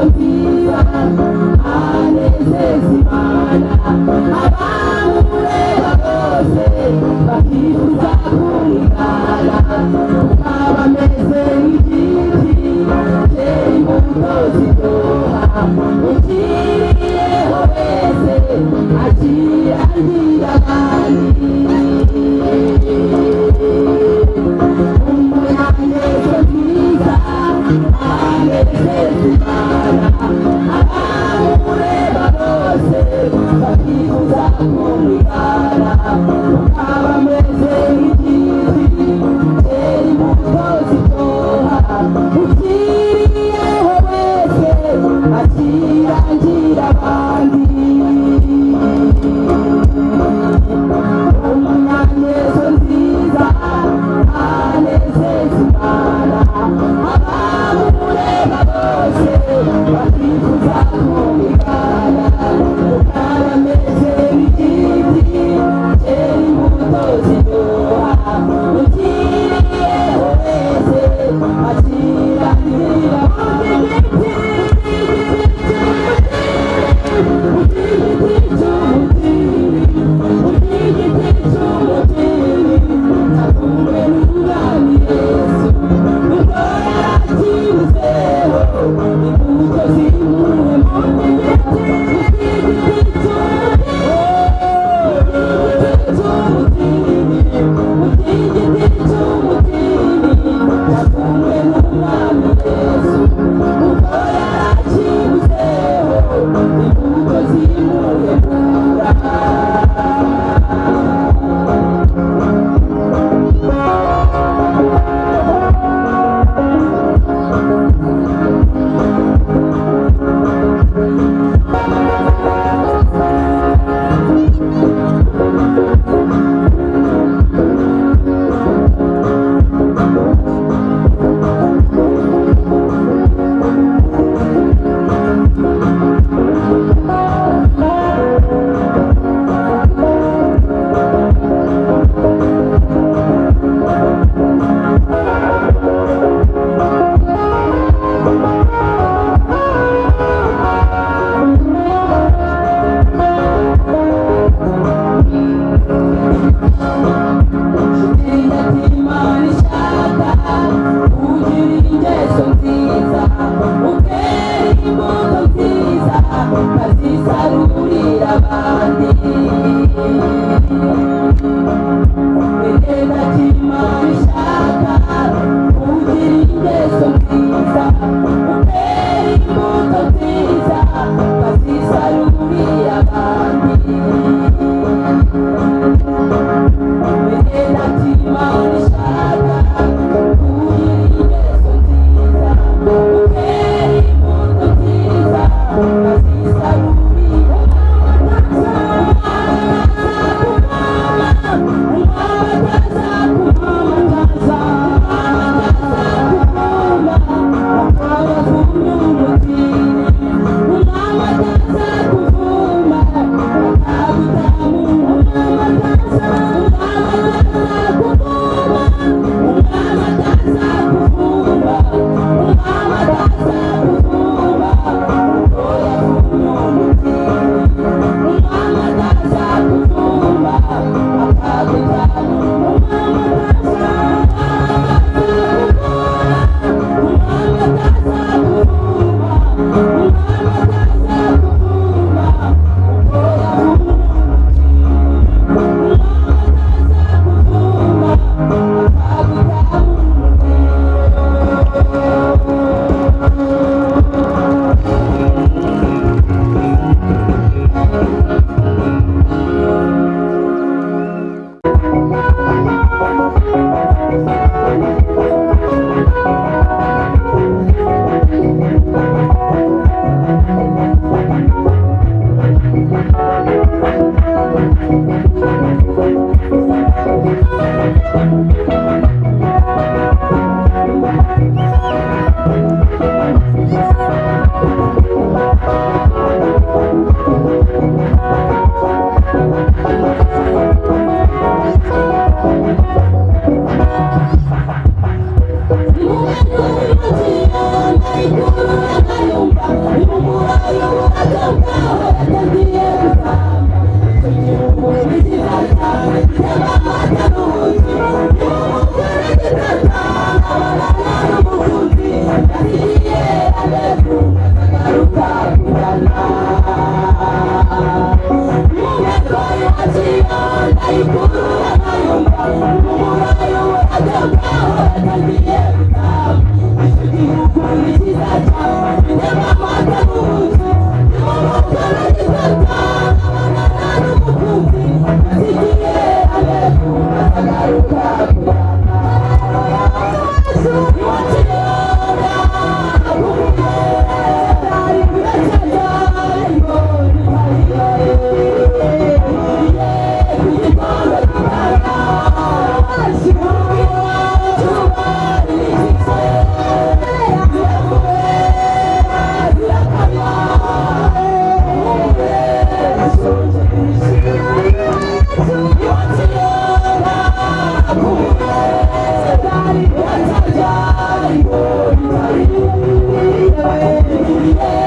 Umunyangeso nziza anezeza Imana, abamureba bose bakifuza kumwigana, kuko aba ameze nk'igiti cyera imbuto ziryoha. Ukiriyeho wese akirangira abandi. Umunyangeso nziza anezeza Imana, abamureba bose bakifuza kumwigana, kuko aba ameze nk'igiti cyera imbuto ziryoha. Ukiriyeho wese akirangira abandi. Umunyangeso nziza anezeza Imana, abamureba bose bakifuza kumwigana, kuko aba ameze nk'igiti cyera imbuto ziryoha. Ukiriyeho wese akirangira igiti. Igiti cy'umutini, igiti cy'umutini cyatumwe n'Umwami Yesu, ubwo yarakibuzeho imbuto zimuwe mu giti. Igiti cy'umutini, cy'umutini, igiti cy'umutini cyatumwe n'Umwami Yesu, ubwo yarakibuzeho imbuto zimuhebura. Yeah.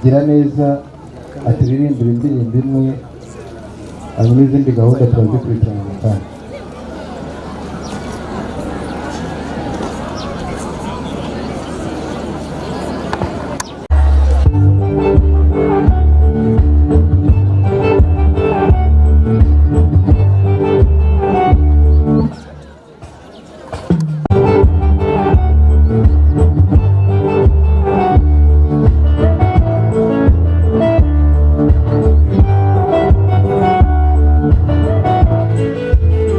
Gira neza aturirimbire indirimbo imwe, hanyuma izindi gahunda turazikurikirana mu kanya. Thank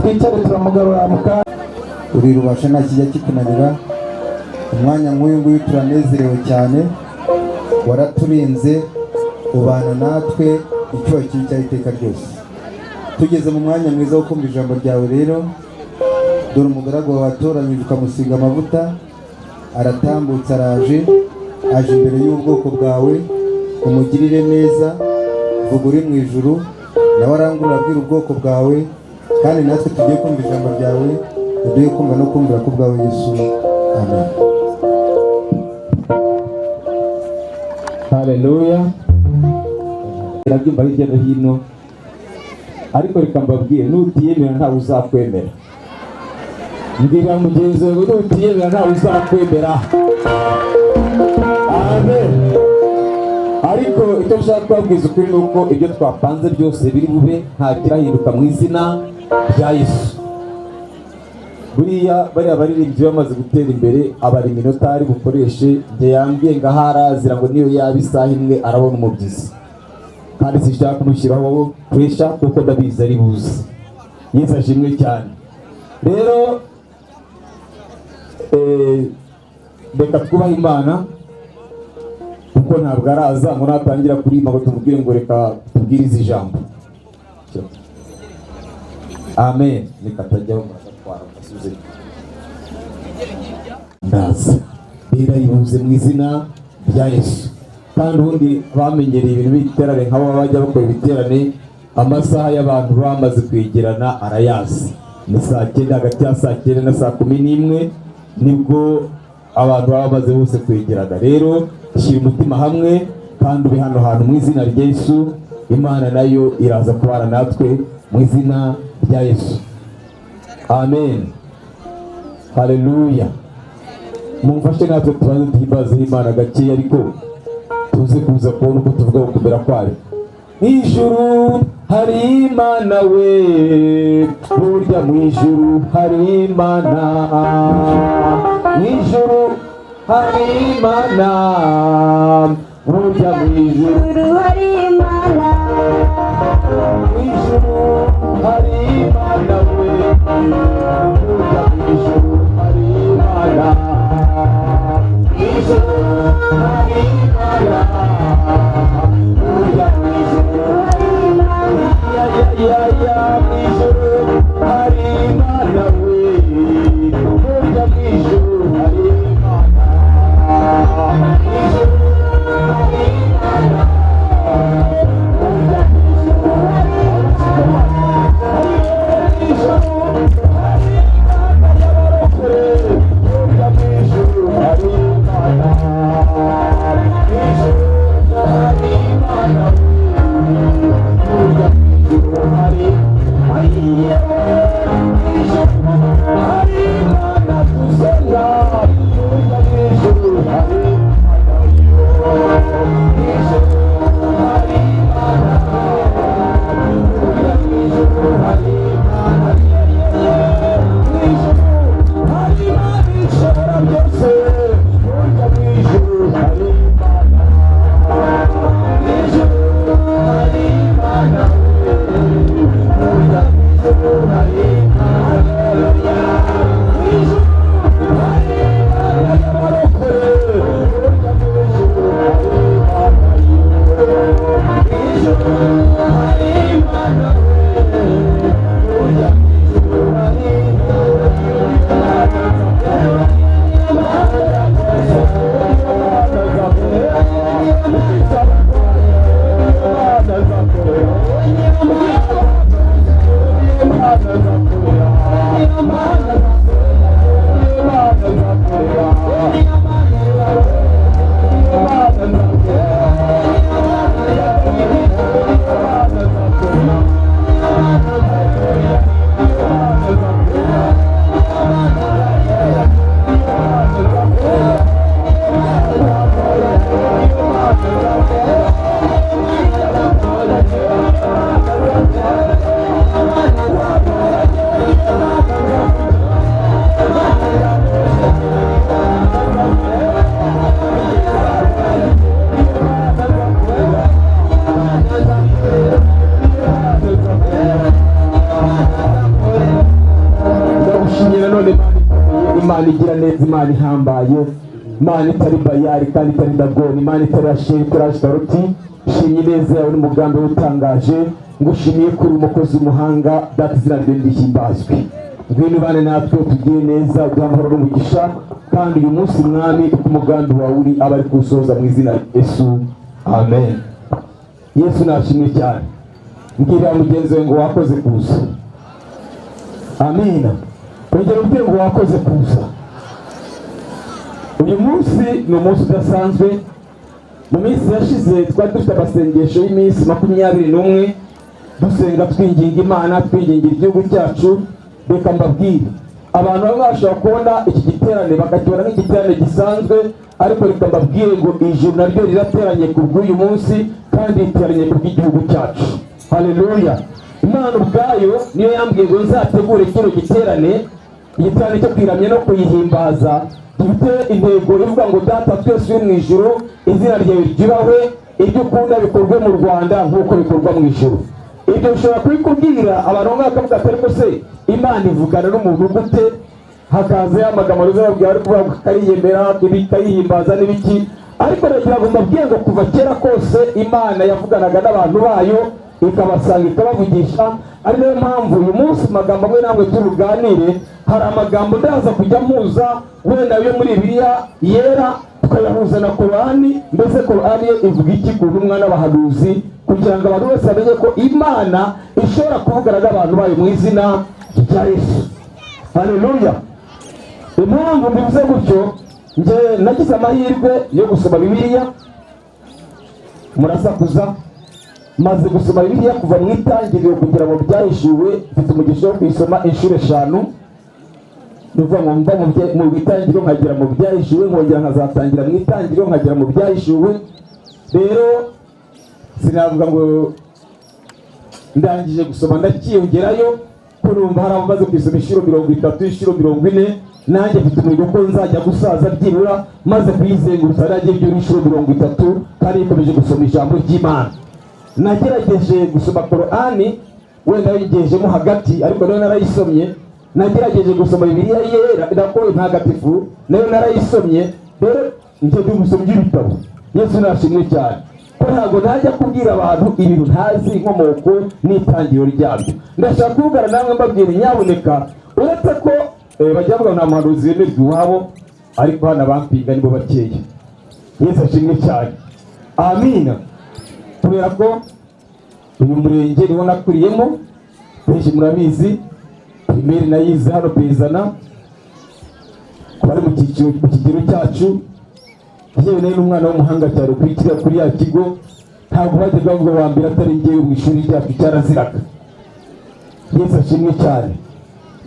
Twicare, turamugarura mu kanya. Uri rubasha, nta kijya kikunanira. Umwanya nk'uyu nguyu turanezerewe cyane. Waraturinze, ubana natwe, icyuho kibi cya iteka ryose. Tugeze mu mwanya mwiza wo kumva ijambo ryawe. Rero dore umugaragu wawe watoranyije, ukamusiga amavuta, aratambutse, araje, aje imbere y'ubwoko bwawe. Umugirire neza, vuga uri mu ijuru, nawe arangurura abwira ubwoko bwawe. Kandi natwe tugiye kumva ijambo ryawe, uduhe kumva no kumvira ku bwawe Yesu. Amen. Haleluya! Irabyumva hirya no hino, ariko reka mbabwire, nutiyemera ntawe uzakwemera. Mbwira mugenzi wawe ngo nutiyemera ntawe uzakwemera. Amen. Ariko icyo nshaka kubabwiza ukuri ni uko ibyo twapanze byose biri bube, nta kirahinduka mu izina rya Yesu. Buriya bariya baririmbyi bamaze gutera imbere, abara iminota ari bukoreshe. Njye yambwiye ngo aho arazira ngo niyo yaba isaha imwe arabona umubyizi, kandi sinshaka kumushyiraho pressure kuko ndabizi ari buze. Yesu ashimwe cyane. Rero reka twubahe Imana, kuko ntabwo araza ngo natangira kuririmba ngo tumubwire ngo reka tubwirize ijambo. Amen. Reka atajyaho muratwara mugasubize. Ndaza rero yibuze mu izina rya Yesu. Kandi ubundi bamenyereye ibintu by'ibiterane, nk'abo bajya bakora ibiterane, amasaha y'abantu bamaze kwegerana arayazi, ni saa 9, hagati ya saa 9 na saa 11 nibwo abantu baba bamaze bose kwegerana. Rero shyira umutima hamwe kandi ube hano hantu mu izina rya Yesu. Imana nayo iraza kubana natwe mu izina rya Yesu. Amen. Haleluya! Mumfashe natwe tubanze duhimbaze Imana gakeya, ariko tuze kuza kubona uko tuvuga gukomera kwayo. Mu ijuru hari Imana we, burya mu ijuru hari Imana, mu ijuru hari Imana, burya mu ijuru Ijuru hari Imana. Mu ijuru hari Imana we, burya mu ijuru hari Imana, Ijuru hari Imana, burya mu ijuru hari Imana. Ya ya ya ya, mu ijuru hari Imana we, burya mu ijuru hari Imana, mu ijuru hari Imana, burya mu ijuru hari Imana, mu ijuru hari Imana y'abarokore, burya mu ijuru hari Imana. Imana igira neza, Imana ihambaye, Imana itari Bayari kandi itari Dagoni, Imana itari Asheri, itari Ashitaroti, shimye neza yawe n'umugambi utangaje. Ngushimiye kuri umukozi w'umuhanga. Data, izina ryawe rihimbazwe. Ngwino ubane natwe, tugire neza, uduhe amahoro n'umugisha. Kandi uyu munsi, Mwami, uko umugambi wawe uri aba ari kuwusohoza, mu izina rya Yesu, amen. Yesu nashimwe cyane. Mbwira mugenzi wawe ngo wakoze kuza. Amina. Ongera ubwire ngo wakoze kuza. Uyu munsi ni umunsi udasanzwe. Mu minsi yashize twari dufite amasengesho y'iminsi 21, dusenga, twinginga Imana, twingingira igihugu cyacu. Reka mbabwire, abantu bamwe bashobora kubona iki giterane bakakibona nk'igiterane gisanzwe, ariko reka mbabwire ngo ijuru naryo rirateranye ku bw'uyu munsi, kandi riteranye ku bw'igihugu cyacu. Haleluya! Imana ubwayo niyo yambwiye ngo nzategure kino giterane, igiterane cyo kwiramya no kuyihimbaza, gifite intego ivuga ngo: "Data twese uri mu ijuru, izina ryawe ryubahwe, ibyo ukunda bikorwe mu Rwanda nk'uko bikorwa mu ijuru." Ibyo bishobora kubikubwira, abantu bamwe bakavuga ati: "Ariko se Imana ivugana n'umuntu gute?" Hakaza ya magambo babwira, bari kuvuga ngo kariyemera, kayihimbaza n'ibiki. Ariko nagira ngo mbabwire ngo kuva kera kose Imana yavuganaga n'abantu bayo, ikabasanga, ikabavugisha. Ari nayo mpamvu uyu munsi amagambo amwe namwe turi buganire, hari amagambo ndaza kujya mpuza wenda yo muri Bibiliya Yera, tukayahuza na Korani. Mbese Korani yo ivuga iki ku ntumwa n'abahanuzi, kugira ngo abantu bose bamenye ko Imana ishobora kuvugana n'abantu bayo mu izina rya Yesu. Haleluya! Impamvu mbivuze gutyo, njye nagize amahirwe yo gusoma Bibiliya. Murasakuza. Maze gusoma Bibiliya kuva mu Itangiriro kugera mu Byahishuwe. Mfite umugisha wo kuyisoma inshuro eshanu. Ni ukuvuga ngo mva mu Itangiriro nkagera mu Byahishuwe, nkongera nkazatangira mu Itangiriro nkagera mu Byahishuwe. Rero sinavuga ngo ndangije gusoma, ndakiyongerayo ko numva hari abamaze kuyisoma inshuro 30, inshuro 40. Nanjye mfite umuhigo ko nzajya gusaza byibura maze kuyizengurutsa nanjye byibura inshuro 30, kandi ikomeje gusoma ijambo ry'Imana. Nagerageje gusoma Korani, wenda yigejemo hagati, ariko nayo narayisomye. Nagerageje gusoma Bibiliya Yera, nako Ntagatifu, nayo narayisomye. Rero njye ndi umusomyi w'ibitabo. Yesu nashimwe cyane ko ntabwo najya kubwira abantu ibintu ntazi inkomoko n'itangiriro ryabyo. Ndashaka kuvugana namwe mbabwira, nyabuneka, uretse ko bajya bavuga ngo nta muhanuzi wemerwa iwabo, ariko hano abampinga nibo bakeya. Yesu ashimwe cyane. Amina. Kubera ko uyu murenge niwo nakuriyemo, benshi murabizi, primaire nayize hano Pezana. Ku bari mu cyiciro, mu kigero cyacu, yewe nawe n'umwana w'umuhanga cyane kuri kiriya, kuri ya kigo ntabwo bajyaga bavuga wa mbere atari njyewe mu ishuri ryacu, cyaraziraga. Yesu ashimwe cyane.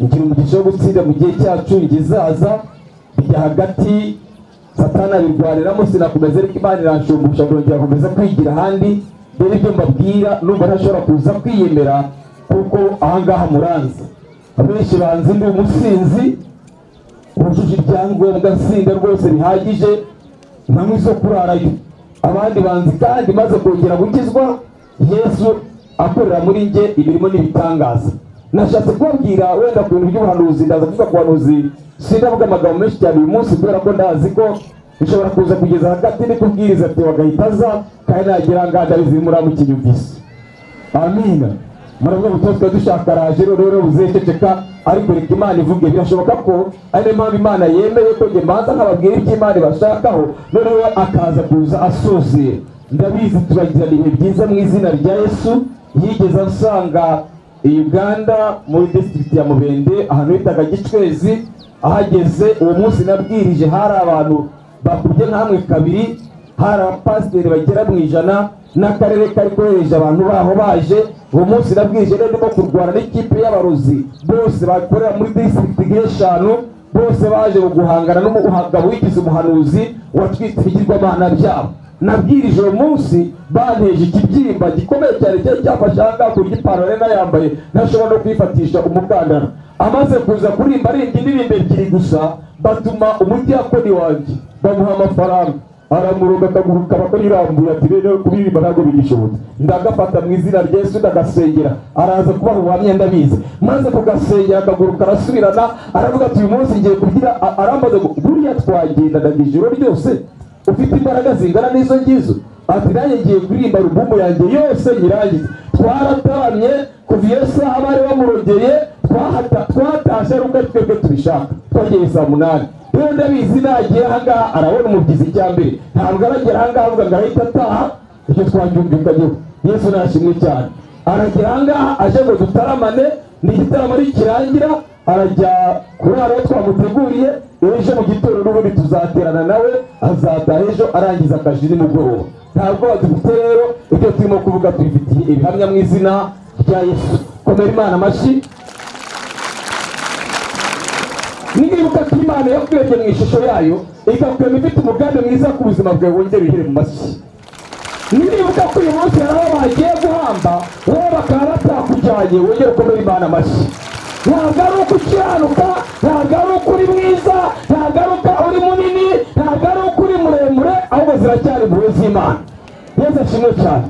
Ngira umugisha wo gutsinda mu gihe cyacu. Ngizaza bijya hagati, Satani abirwaniramo, sinakomeza, ariko Imana iranshumbusha, ndongera gukomeza kwigira ahandi. Rero ibyo mbabwira, numva ntashobora kuza kwiyemera, kuko ahangaha muranzi, abenshi banzi ndi umusinzi wujuje ibyangombwa, nsinda rwose bihagije, nkanywa izo kurarayo. Abandi banzi kandi maze kongera gukizwa, Yesu akorera muri njye imirimo n'ibitangaza. Nashatse kubabwira wenda ku bintu by'ubuhanuzi. Ndaza kuvuga ku buhanuzi, sindavuga amagambo menshi cyane uyu munsi, kubera ko ndazi ko bishobora kuza kugeza hagati ndi kubwiriza ati bagahita aza, kandi nagira ngaha ndabizi muramukinyumvise. Amina. Muravuga ngo tuba dushaka raje rero buzececeka, ariko reka Imana ivuge. Birashoboka ko ari niyo mpamvu Imana yemeye ko njye mbanza nkababwira ibyo Imana ibashakaho, noneho akaza kuza asozera. Ndabizi turagirana ibihe byiza mu izina rya Yesu. Yigeze ansanga i Uganda muri district ya Mubende, ahantu bitaga Gicwezi. Ahageze uwo munsi nabwirije, hari abantu bakubye nkamwe kabiri, hari abapasiteri bagera mu 100, n'akarere kari kohereje abantu baho baje. Uwo munsi nabwirije rero ndimo kurwana n'ikipe y'abarozi bose bakorera muri district nk'eshanu, bose baje mu guhangana n'umugabo wigize umuhanuzi watwitse ibigirwamana byabo. Nabwirije uwo munsi banteje ikibyimba gikomeye cyane, cyari cyafashe ahangaha ku buryo ipantaro yari nayambaye ntashobora no kwifatisha umukandara. Amaze kuza kuririmba, aririmba indirimbo ebyiri gusa, batuma umudiyakoni wanjye, bamuha amafaranga. Aramuroga akaguru kaba karirambuye, ati: "Rero kuririmba ntabwo bigishobotse." Ndagafata mu izina rya Yesu, ndagasengera. Araza kubaha ubuhamya, ndabizi. Maze kugasengera, akaguru karasubirana. Aravuga ati: "Uyu munsi ngiye kugira." Arambaza ngo: "Buriya twagendanaga ijoro ryose, ufite imbaraga zingana n'izo ngizo?" Ati: "Nanjye ngiye kuririmba alubumu yanjye yose nyirangize." Twarataramye kuva iyo saha bari bamurogeye. Twatashye ari uko twebwe tubishaka, twageye saa 8. Rero ndabizi, nagiye ahangaha arabona umubyizi. Icya mbere, ntabwo aragera ahangaha avuga ngo arahita ataha. Icyo twabyumvikanyeho. Yesu nashimwe cyane. Aragera ahangaha aje ngo dutaramane, ni igitaramo nikirangira arajya kurara aho twamuteguriye. Ejo mu gitondo n'ubundi tuzaterana nawe, azataha ejo arangiza akazi nimugoroba. Ntabwo dufite rero, ibyo turimo kuvuga tubifitiye ibihamya mu izina rya Yesu. Komera Imana amashyi. Nibuka ko Imana yakurebye mu ishusho yayo, ikakurema ifite umugambi mwiza ku buzima bwawe, wongere uyihere mu mashyi. Nibuka ko uyu munsi hari aho bagiye guhamba, wowe bakaba batakujyanye, wongere ukomere Imana amashyi. Ntabwo ari uko ukiranuka, ntabwo ari uko uri mwiza, ntabwo ari uko uri munini, ntabwo ari uko uri muremure, ahubwo ziracyari impuhwe z'Imana. Yesu ashimwe cyane.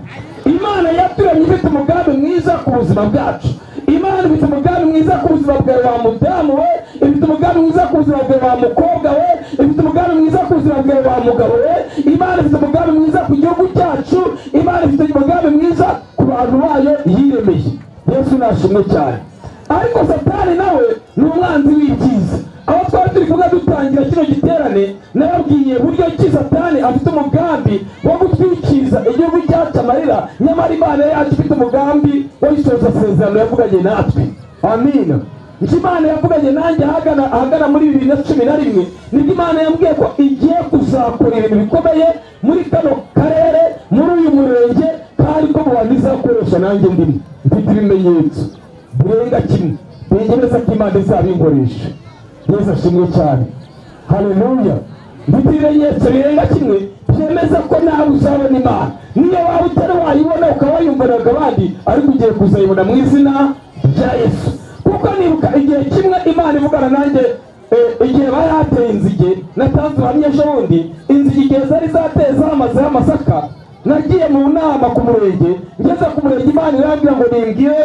Imana yaturemye ifite umugambi mwiza ku buzima bwacu. Imana ifite umugambi mwiza ku buzima bwawe, wa mudamu we. Ifite umugambi mwiza ku buzima bwawe, wa mukobwa we. Ifite umugambi mwiza ku buzima bwawe, wa mugabo we. Imana ifite umugambi mwiza ku gihugu cyacu. Imana ifite umugambi mwiza ku bantu bayo yiremeye. Yesu nashimwe cyane. Ariko Satani nawe ni umwanzi w'ibyiza. Aho twari turi kuvuga dutangira kino giterane, nababwiye buryo ki Satani afite umugambi wo gutwikiriza igihugu cyacu amarira, nyamara Imana yacu ifite umugambi wo gusohoza isezerano yavuganye natwe. Amina. Njye Imana yavuganye nanjye ahagana muri 2011, nibwo Imana yambwiye ko igiye kuzakora ibintu bikomeye muri kano karere, muri uyu murenge, kandi ko mu bantu izakoresha nanjye ndimo. Mfite ibimenyetso birenga kimwe binyemeza ko Imana izabinkoresha. Yesu ashimwe cyane, haleluya. Mfite ibimenyetso birenga kimwe byemeza ko nawe uzabona Imana. Niyo waba utari wayibona, ukaba wayumvanaga abandi, ariko ugiye kuzayibona mu izina rya Yesu. Kuko nibuka igihe kimwe Imana ivugana nanjye, igihe bari hateye inzige. Natanze ubuhamya ejo bundi, inzige igihe zari zateye zamazeho amasaka. Nagiye mu nama ku murenge. Ngeze ku murenge, Imana irambwira ngo nimbwire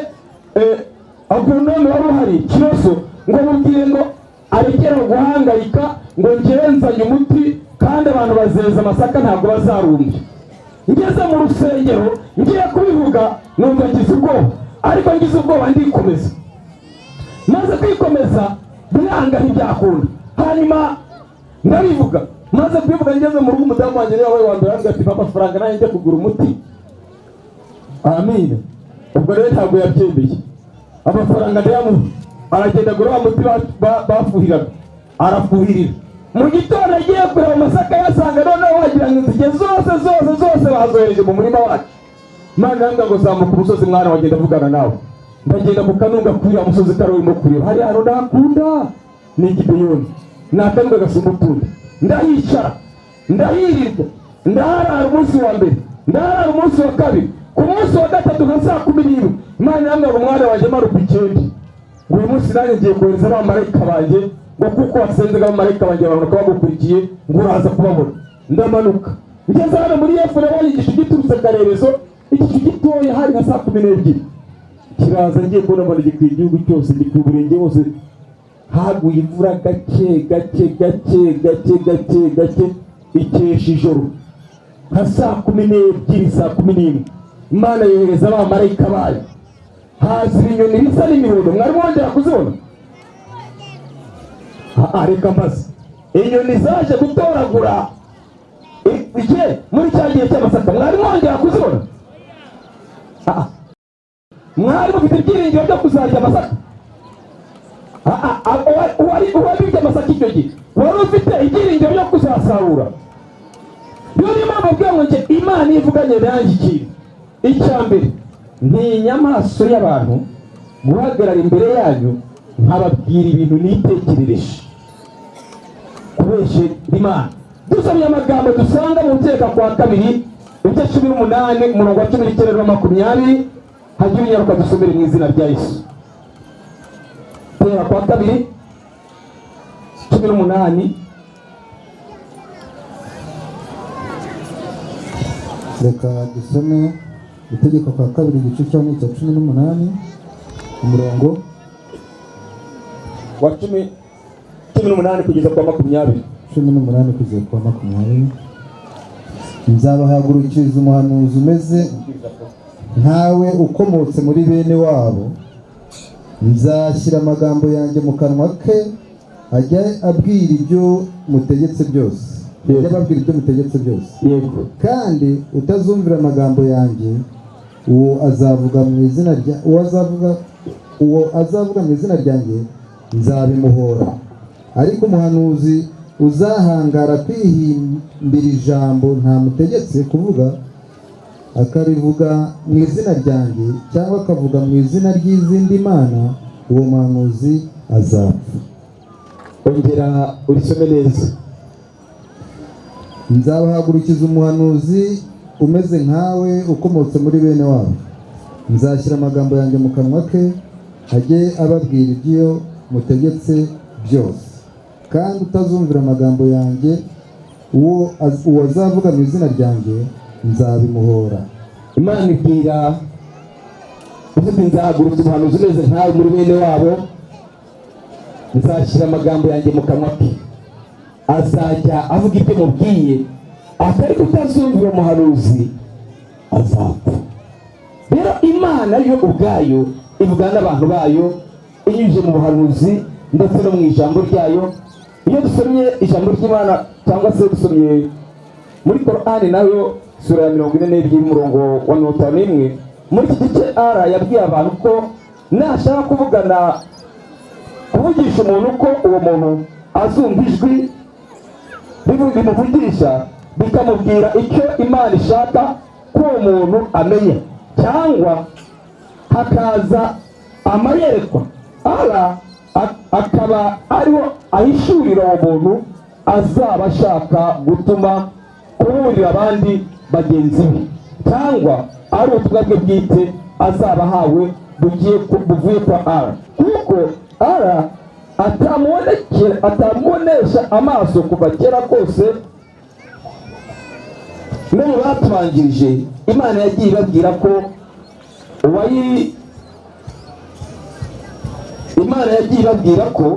agoronome wari uhari Kiroso, ngo mubwire ngo arekere guhangayika, ngo njyewe nzanye umuti kandi abantu bazeza amasaka, ntabwo bazarumbya. Ngeze mu rusengero ngiye kubivuga, numva ngize ubwoba, ariko ngize ubwoba ndikomeza. Maze kwikomeza biranga, ntibyakunda. Hanyuma ndabivuga. Maze kubivuga, ngeze mu rugo, umudamu wanjye niwe wabaye wa mbere, arambwira ati: "Mpa amafaranga nanjye njye kugura umuti." Amina. Ubwo rero ntabwo yabyemeye. Amafaranga ndayamuha, aragenda agura wa muti bafuhiraga, arafuhirira. Mu gitondo agiye kureba amasaka, yasanga noneho wagira ngo inzige zose zose zose bazohereje mu murima wacu. Imana irambwira ngo: "Zamuka umusozi, mwana wanjye, ndavugana nawe." Ndagenda ku kanunga kuri uriya musozi kari urimo kureba hariya hantu ndahakunda, ni Gibeyoni, ni akanunga gasumba utundi. Ndahicara, ndahirirwa, ndaharara umunsi wa mbere, ndaharara umunsi wa kabiri. Ku munsi wa gatatu nka saa 11, Imana irambwira ngo: "Mwana wanjye, manuka ikindi, ngo uyu munsi nanjye ngiye kohereza abamarayika banjye, ngo kuko wasenze, abamarayika banjye bamanuka bagukurikiye, ngo uraza kubabona." Ndamanuka, ngeze hano muri efu, nabonye igicu giturutse Karerezo, igicu gitoya. Hari nka saa 12, kiraza. Ngiye kubona mbona gikwiye igihugu cyose, gikwiye umurenge wose. Haguye imvura gake gake gake gake gake gake, ikesha ijoro nka saa 12, saa 11, Imana yohereza abamarayika bayo, haza ibinyoni bisa n'imihondo. Mwari mwongera kuzibona? Ah, reka mbaze: inyoni zaje gutoragura igihe muri cya gihe cy'amasaka, mwari mwongera kuzibona? Ah, mwari mufite ibyiringiro byo kuzarya amasaka? Ah, ah, uwabibye amasaka icyo gihe, wari ufite ibyiringiro byo kuzasarura? Rero niyo mpamvu abwira ngo njye Imana iyo ivuganye nanjye ikintu, icya mbere ntinya amaso y'abantu guhagarara imbere yanyu nkababwira ibintu nitekerereje kubeshya Imana. Dusomye amagambo dusanga mu Guteka kwa Kabiri, ibice 18, umurongo wa 19 na 20. Hagira unyaruka dusomere mu izina rya Yesu. Guteka kwa Kabiri 18. Reka dusome Gutegeka kwa Kabiri, igice cya cya 18, umurongo wa 18 kugeza kwa 20. 18 kugeza kwa 20. Nzabahagurukiriza umuhanuzi umeze nkawe, ukomotse muri bene wabo. Nzashyira amagambo yanjye mu kanwa ke, ajya abwira ibyo mutegetse byose, ajya ababwira ibyo mutegetse byose. Kandi utazumvira amagambo yanjye, uwo azavuga mu izina rya uwo azavuga uwo azavuga mu izina ryanjye nzabimuhora. Ariko umuhanuzi uzahangara kwihimbira ijambo ntamutegetse kuvuga, akarivuga mu izina ryanjye cyangwa akavuga mu izina ry'izindi mana, uwo muhanuzi azapfa. Ongera urisome neza. Nzabahagurukiza umuhanuzi umeze nkawe, ukomotse muri bene wabo. Nzashyira amagambo yanjye mu kanwa ke, ajye ababwira ibyo mutegetse byose. Kandi utazumvira amagambo yanjye, uwo azavuga mu izina ryanjye nzabimuhora. Imana ibwira ufite: "Nzahagurutsa umuhanuzi umeze nkawe muri bene wabo, nzashyira amagambo yanjye mu kanwa ke, azajya avuga ibyo mubwiye. Atari utazumvira umuhanuzi azapfa." Rero Imana yo ubwayo ivugana n'abantu bayo inyujije mu buhanuzi ndetse no mu ijambo ryayo. Iyo dusomye ijambo ry'Imana cyangwa se dusomye muri Korani nayo, sura ya 42, umurongo wa 51, muri iki gice ara yabwiye abantu ko nashaka kuvugana, kuvugisha umuntu, ko uwo muntu azumva ijwi rimuvugisha bikamubwira icyo Imana ishaka ko uwo muntu amenya, cyangwa hakaza amayerekwa, ara akaba ariho ahishurira uwo muntu azaba ashaka gutuma kuburira abandi bagenzi be, cyangwa ari ubutumwa bwe bwite azaba ahawe buvuye kwa ara, kuko ara atamubonesha amaso. Kuva kera kose no mu batubanjirije, Imana yagiye ibabwira ko uwayi Imana yagiye ibabwira ko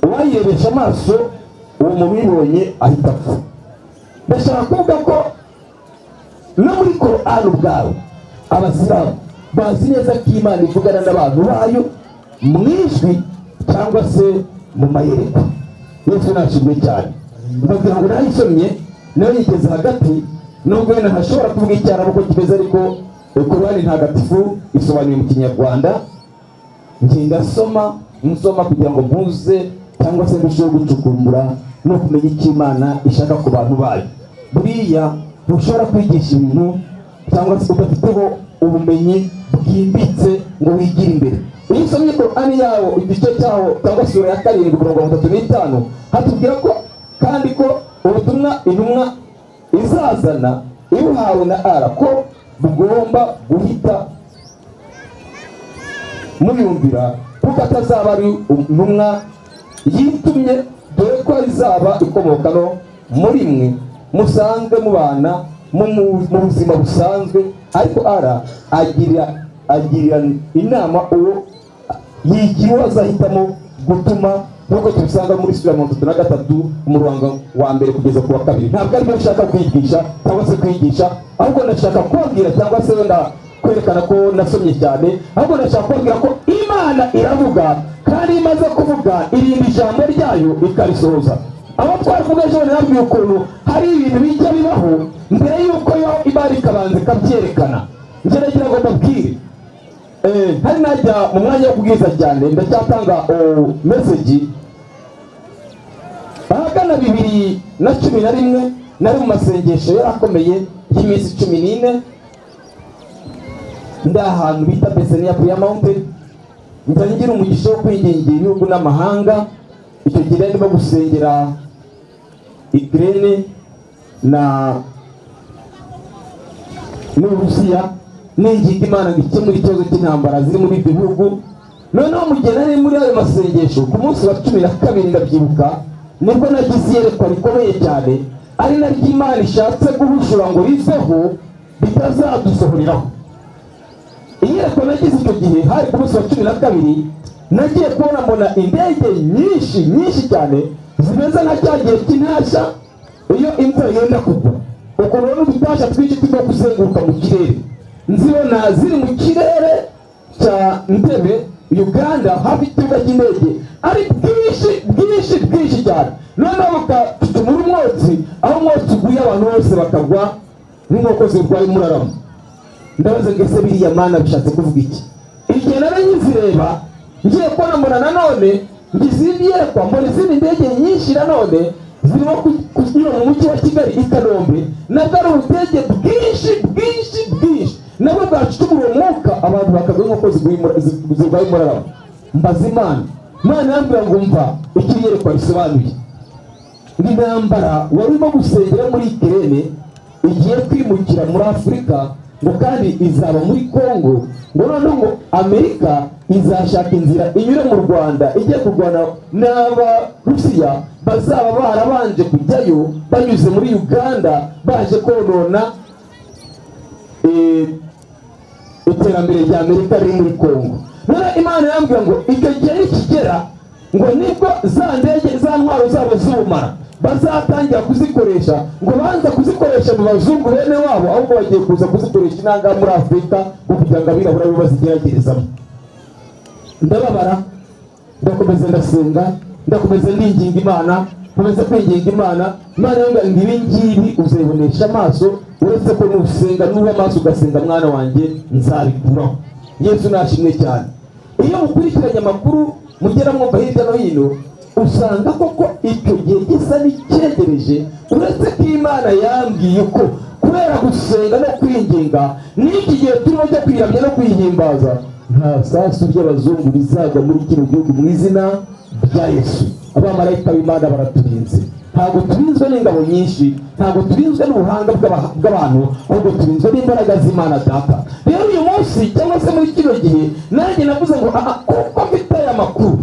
uwayirebesha amaso, uwo mubibonye ahita apfa. Ndashaka kuvuga ko no muri Korani ubwawe, Abasilamu bazi neza ko Imana ivugana n'abantu bayo mu ijwi cyangwa se mu mayerekwa. Yesu nashimwe cyane. Mbabwira ngo nayisomye nayo yigeze hagati, nubwo wenda ntashobora kuvuga Icyarabu uko kimeze, ariko Korani Ntagatifu isobanuye mu Kinyarwanda. Ngenda nsoma nsoma kugira ngo mpuze cyangwa se ndusheho gucukumbura no kumenya icyo Imana ishaka ku bantu bayo. Buriya ntushobora kwigisha ibintu cyangwa se udafiteho ubumenyi bwimbitse ngo wigire imbere. Iyo usomye Korani yawo, igice cyawo cyangwa sura ya 7, umurongo wa 35, hatubwira ko kandi ko ubutumwa intumwa izazana ibuhawe na ara, ko bugomba guhita muyumvira, kuko atazaba ari intumwa yitumye, dore ko izaba ikomoka no muri mwe musanzwe mubana mu buzima busanzwe. Ariko ara agira inama uwo yigira uwo azahitamo gutuma, nk'uko tubisanga muri sura 33, umurongo wa mbere kugeza ku wa kabiri. Ntabwo aribyo nshaka kwigisha cyangwa se kwigisha, ahubwo ndashaka kubabwira cyangwa se wenda kwerekana ko nasomye cyane, ahubwo ndashaka kubabwira ko Imana iravuga, kandi iyo imaze kuvuga irinda ijambo ryayo ikarisohoza. Aho twari kuvuga ejo, nababwiye ukuntu hari ibintu bijya bibaho mbere y'uko yo Imana ikabanza ikabyerekana. Njye nagira ngo mbabwire, hari najya mu mwanya wo kubwiza cyane, ndacyatanga message. Ahagana 2011 nari mu masengesho yari akomeye y'iminsi 14, ndi ahantu bita Bethania Prayer Mountain. Njya ngira umugisha wo kwingingira ibihugu n'amahanga. Icyo gihe nari ndimo gusengera Ukraine na n'Uburusiya, ninginga Imana ngo ikemure ikibazo cy'intambara ziri muri ibyo bihugu. Noneho mu gihe nari muri ayo masengesho, ku munsi wa 12, ndabyibuka, Nibwo nagize iyerekwa rikomeye cyane, ari naryo Imana ishatse guhushura ngo riveho, bitazadusohoreraho. Iyerekwa nagize icyo gihe hari ku munsi wa 12. Nagiye kubona mbona indege nyinshi nyinshi cyane, zimeze nka cya gihe cy'intashya iyo imvura yenda kugwa, ukuntu ubona udutashya twinshi turimo kuzenguruka mu kirere. Nzibona ziri mu kirere cya Ntebe, Uganda, hafi y'ikibuga cy'indege, ari bwinshi bwinshi bwinshi cyane. Noneho bukacucumura umwotsi, aho umwotsi uguye abantu bose bakagwa nk'inkoko zirwaye umuraramo. Ndabaza ngo: "Ese biriya, Mana, bishatse kuvuga iki?" Igihe nari nkizireba, ngiye kubona mbona nanone ngize izindi yerekwa, mbona izindi ndege nyinshi nanone zirimo kunyura mu mujyi wa Kigali i Kanombe. Nabwo ari ubudege bwinshi bwinshi bwinshi, nabwo bwacucumura umwuka, abantu bakagwa nk'uko zirwaye umuraramo. Mbaza Imana, Imana irambwira ngo: "Mva icyo iyerekwa risobanuye. Intambara wari urimo gusengera muri Ukraine igiye kwimukira muri Afurika, ngo kandi izaba muri Congo, ngo noneho ngo Amerika izashaka inzira inyure mu Rwanda ijye kurwana n'Abarusiya bazaba barabanje kujyayo banyuze muri Uganda, baje konona iterambere rya Amerika riri muri Congo." None Imana irambwira ngo icyo gihe nikigera, ngo nibwo za ndege, za ntwaro zabo z'ubumara bazatangira kuzikoresha, ngo banza kuzikoresha mu bazungu bene wabo, ahubwo bagiye kuza kuzikoresha inanga muri Afurika, ngo kugira ngo abirabura bo bazigeragerezamo. Ndababara, ndakomeza ndasenga, ndakomeza ndinginga Imana, nkomeza kwinginga Imana. Imana yambwira ngo: "Ibi ngibi uzabibonesha amaso, uretse ko nusenga, nuba amaso ugasenga, mwana wanjye, nzabikuraho." Yesu nashimwe cyane. Iyo mukurikiranye amakuru mugera mwumva hirya no hino, usanga koko icyo gihe gisa n'icyegereje, uretse ko Imana yambwiye ko kubera gusenga no kwinginga n'iki gihe turimo cyo kwiramya no kwihimbaza, nta sasu ry'abazungu bizagwa muri kino gihugu mu izina rya Yesu. Abamarayika b'Imana baraturinze. Ntabwo turinzwe n'ingabo nyinshi, ntabwo turinzwe n'ubuhanga bw'abantu, ahubwo turinzwe n'imbaraga z'Imana Data. Rero uyu munsi cyangwa se muri kino gihe, nanjye navuze ngo: "Aha, kuko mfite aya makuru,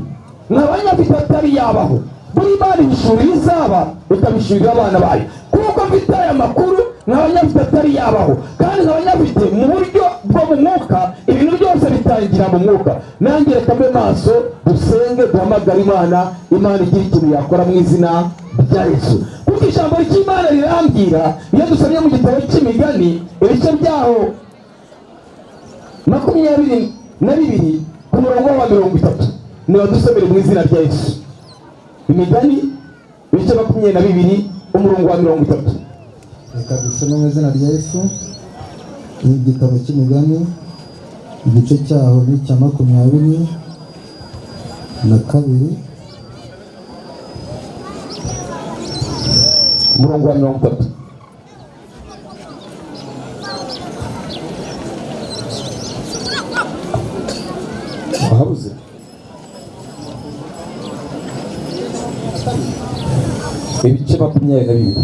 nkaba nyafite atari yabaho, buri Imana ihishurira izaba ikabishurira abana bayo. Kuko mfite aya makuru, nkaba nyafite atari yabaho, kandi nkaba nyafite mu buryo bwo mu mwuka, ibintu byose bitangira mu mwuka, nanjye reka mbe maso, dusenge, duhamagare Imana, Imana igira ikintu yakora mu izina rya Yesu." Kuko ijambo ry'Imana rirambwira, iyo dusomye mu gitabo cy'Imigani, ibice byaho 22, ku murongo wa 30. Niba dusomere mu izina rya Yesu. Imigani ibice 22, umurongo wa 30. Reka dusome mu izina rya Yesu. Ni igitabo cy'Imigani, igice cyaho ni icya 22. Umurongo wa 30. Wahabuze? Ibice 22.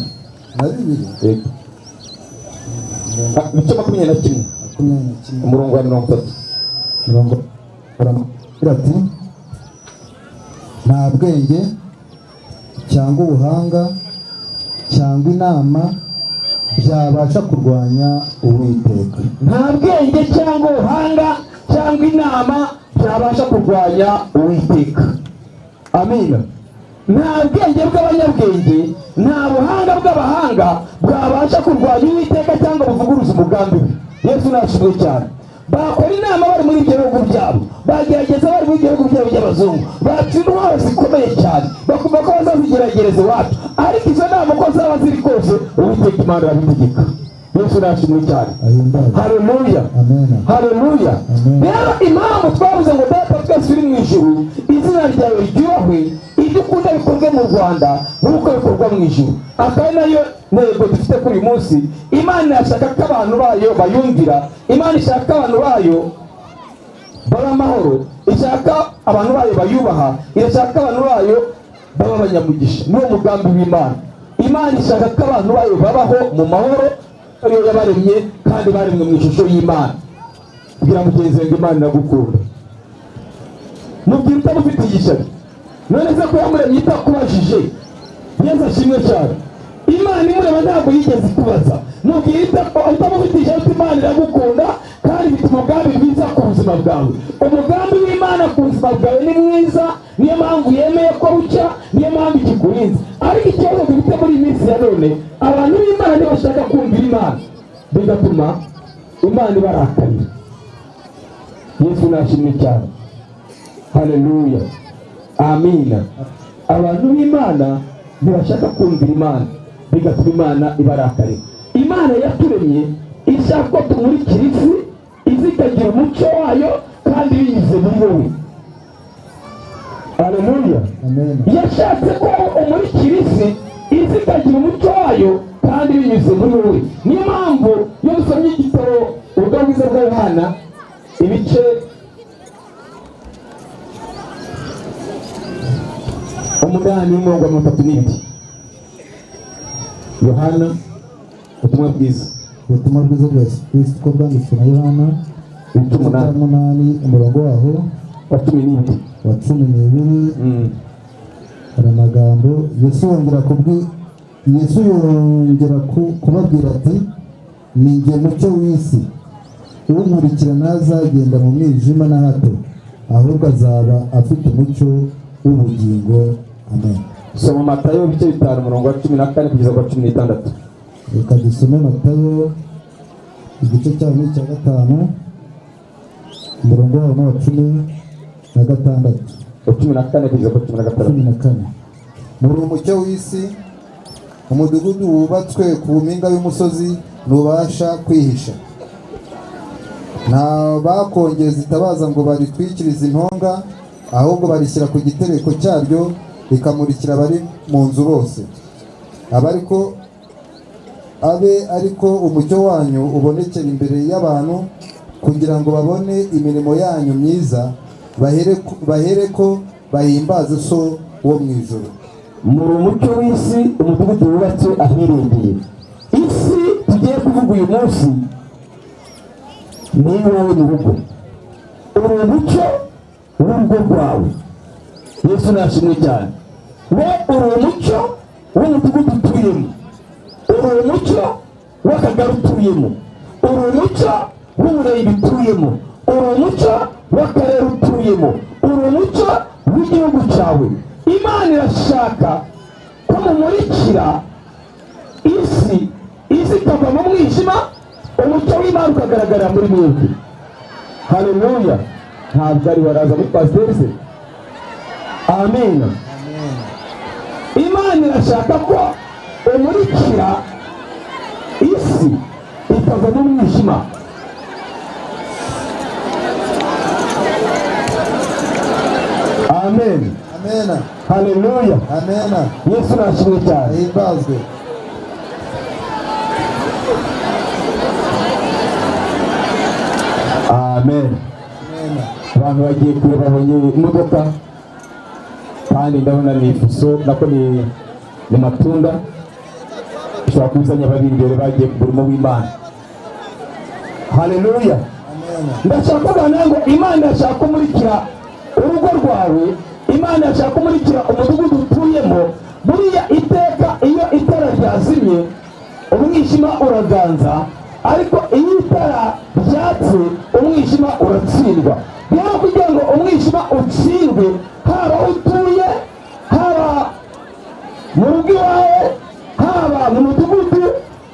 Na bibiri. Yego. Ibice 21. 21. Umurongo wa 30. Mirongo agira ati: "Nta bwenge cyangwa ubuhanga cyangwa inama byabasha kurwanya Uwiteka." Nta bwenge cyangwa ubuhanga cyangwa inama byabasha kurwanya Uwiteka. Amina. Nta bwenge bw'abanyabwenge, nta buhanga bw'abahanga bwabasha kurwanya Uwiteka cyangwa buvuguruza umugambi we. Yesu nashimwe cyane. Bakora inama bari muri ibyo bihugu byabo, bagerageza bari muri ibyo bihugu byabo by'abazungu, baca intwaro zikomeye cyane, bakumva ko bazazigeragereza iwacu, ariko izo nama uko zaba ziri kose, Uwiteka Imana arabitegeka. Yesu nashimwe cyane. Ahimbazwe. Haleluya. Amen. Haleluya. Amen. Rero impamvu twavuze ngo: "Data twese uri mu ijuru, izina ryawe ryubahwe, ibyo ukunda bikorwe mu Rwanda nk'uko bikorwa mu ijuru," akaba ari nayo ntego dufite kuri uyu munsi. Imana irashaka ko abantu bayo bayumvira. Imana ishaka ko abantu bayo baba amahoro, ishaka abantu bayo bayubaha, irashaka ko abantu bayo baba abanyamugisha. Niwo mugambi w'Imana. Imana ishaka ko abantu bayo babaho mu mahoro, ariyo yabaremye, kandi baremwe mu ishusho y'Imana. Bwira mugenzi wawe ngo: "Imana iragukunda." Mubwira utamufitiye ishyari. None se ko yamuremye itakubajije? Yesu ashimwe cyane. Imana imureba ntabwo yigeze ikubaza. Mubwira utamuvugisha uti Imana iragukunda kandi ifite umugambi mwiza ku buzima bwawe. Umugambi w'Imana ku buzima bwawe ni mwiza, niyo mpamvu yemeye ko bucya, niyo mpamvu ikikurinze. Ariko ikibazo dufite muri iyi minsi ya none, abantu b'Imana ntibashaka kumvira Imana, bigatuma Imana ibarakarira. Yesu nashimwe cyane. Haleluya, amina. Abantu b'Imana ntibashaka kumvira Imana, bigatuma Imana ibarakarira. Imana yaturemye ishaka ko tumurikira isi, isi ikagira umucyo wayo kandi binyuze muri wowe. Haleluya. Amen. Yashatse ko umurikira isi, isi ikagira umucyo wayo kandi binyuze muri wowe. Niyo mpamvu iyo dusomye igitabo Ubutumwa bwiza bwa Yohana, ibice 8, umurongo wa 32, Yohana, ubutumwa bwiza. Ubutumwa bwiza bwa Yesu Kristo uko bwanditswe na Yohana, ibice igice cya 8, 8, umurongo waho wa 12. Wa 12. Hari amagambo Yesu yongera kubabwira ati: "Ni jye mucyo w'isi, unkurikira ntazagenda mu mwijima na hato, ahubwo azaba afite umucyo w'ubugingo." Amen. Soma Matayo ibice 5, umurongo wa 14 kugeza ku wa 16. Reka dusome Matayo, igice cyaho ni icya 5, umurongo waho ni uwa 16. Wa 14 kugeza ku wa 16. 14. Muri umucyo w'isi, umudugudu wubatswe ku mpinga y'umusozi ntubasha kwihisha. Nta bakongeza itabaza ngo baritwikirize intonga, ahubwo barishyira ku gitereko cyaryo, rikamurikira abari mu nzu bose. Aba ariko abe ariko umucyo wanyu ubonekera imbere y'abantu, kugira ngo babone imirimo yanyu myiza, bahereko bahimbaze So wo mu ijuru. Muri umucyo w'isi, umudugudu wubatse ahirengeye. Isi tugiye kuvuga uyu munsi ni iwawe mu rugo. Uri umucyo w'urugo rwawe. Yesu nashimwe cyane. We uri umucyo w'umudugudu utuyemo, uri umucyo w'akagari utuyemo, uri umucyo w'umurenge utuyemo, uri umucyo w'akarere utuyemo, uri umucyo w'igihugu cyawe. Imana irashaka ko mumurikira isi, isi ikava mu mwijima, umucyo w'Imana ukagaragarira muri mwebwe. Haleluya. Ntabwo ari waraza muri pasiteri se? Amen. Imana irashaka ko umurikira isi ikava mu mwijima. Amen. Amen. Haleluya. Amen. Yesu nashimwe cyane. Ahimbazwe. Amen. Amen. Abantu bagiye kure babonye imodoka, kandi ndabona ni fuso, nako ni matunda ishobora kuzanya abari imbere bagiye ku murimo w'Imana. Haleluya. Amen. Ndashaka kuvuga ngo Imana irashaka kumurikira urugo rwawe, Imana irashaka kumurikira umudugudu utuyemo. Buriya iteka iyo itara ryazimye umwijima uraganza, ariko iyo itara ryatse umwijima uratsindwa. Rero kugira ngo umwijima utsindwe, haba aho utuye, haba mu rugo iwawe, haba mu mudugudu,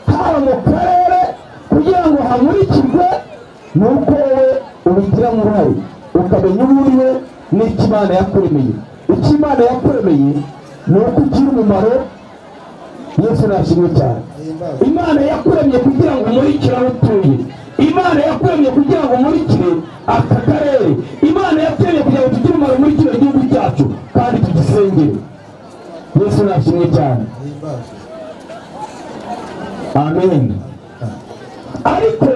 haba mu karere, kugira ngo hamurikirwe, ni uko wowe ubigiramo uruhare, ukamenya uwo uriwe n'icyo Imana yakuremeye. Icyo Imana yakuremeye ni uko ugira umumaro. Yesu nashimwe cyane. Ahimbazwe. Imana yakuremye kugira ngo umurikire aho utuye. Imana yakuremye kugira ngo umurikire aka karere. Imana yakuremye kugira ngo tugire umumaro muri kino gihugu cyacu kandi tugisengere. Yesu nashimwe cyane. Ahimbazwe. Amen. Ariko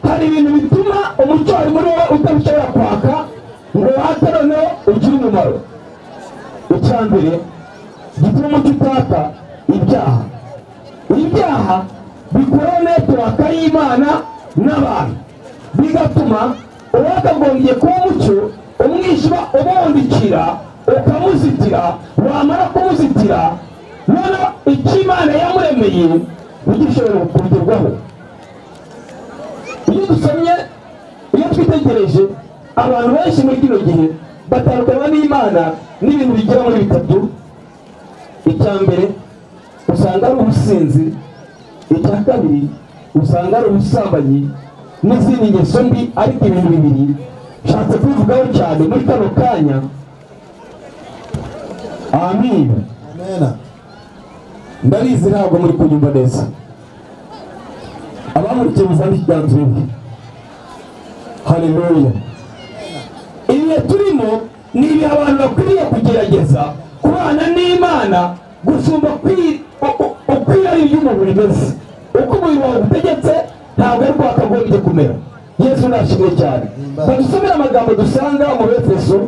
hari ibintu bituma umucyo wari muri wowe utabishobora kwaka ngo wake noneho ugire umumaro. Icya mbere gituma umucyo utaka, ibyaha. Ibyaha bikuraho network y'Imana n'abantu, bigatuma uwakagombye kuba umucyo umwijima ubundikira ukamuzitira. Wamara kumuzitira, Noneho icyo Imana yamuremeye ntigishobora kugerwaho. Iyo dusomye, iyo twitegereje, abantu benshi muri kino gihe batandukanywa n'Imana n'ibintu bigera muri bitatu. Icya mbere usanga ari ubusinzi, icya kabiri usanga ari ubusambanyi n'izindi ngeso mbi. Ariko ibintu bibiri nshatse kubivugaho cyane muri kano kanya. Amin. Amena. Ndabizi ntabwo muri kunyumva neza. Abamurikiye muzane ikiganza ibi. Haleluya! Ibihe turimo ni ibihe abantu bakwiriye kugerageza kubana n'Imana gusumba uko irari ry'umubiri rimeze. Uko umubiri wawe utegetse ntabwo ari ko wakagombye kumera. Yesu nashimwe cyane. Badusomere amagambo dusanga mu Efeso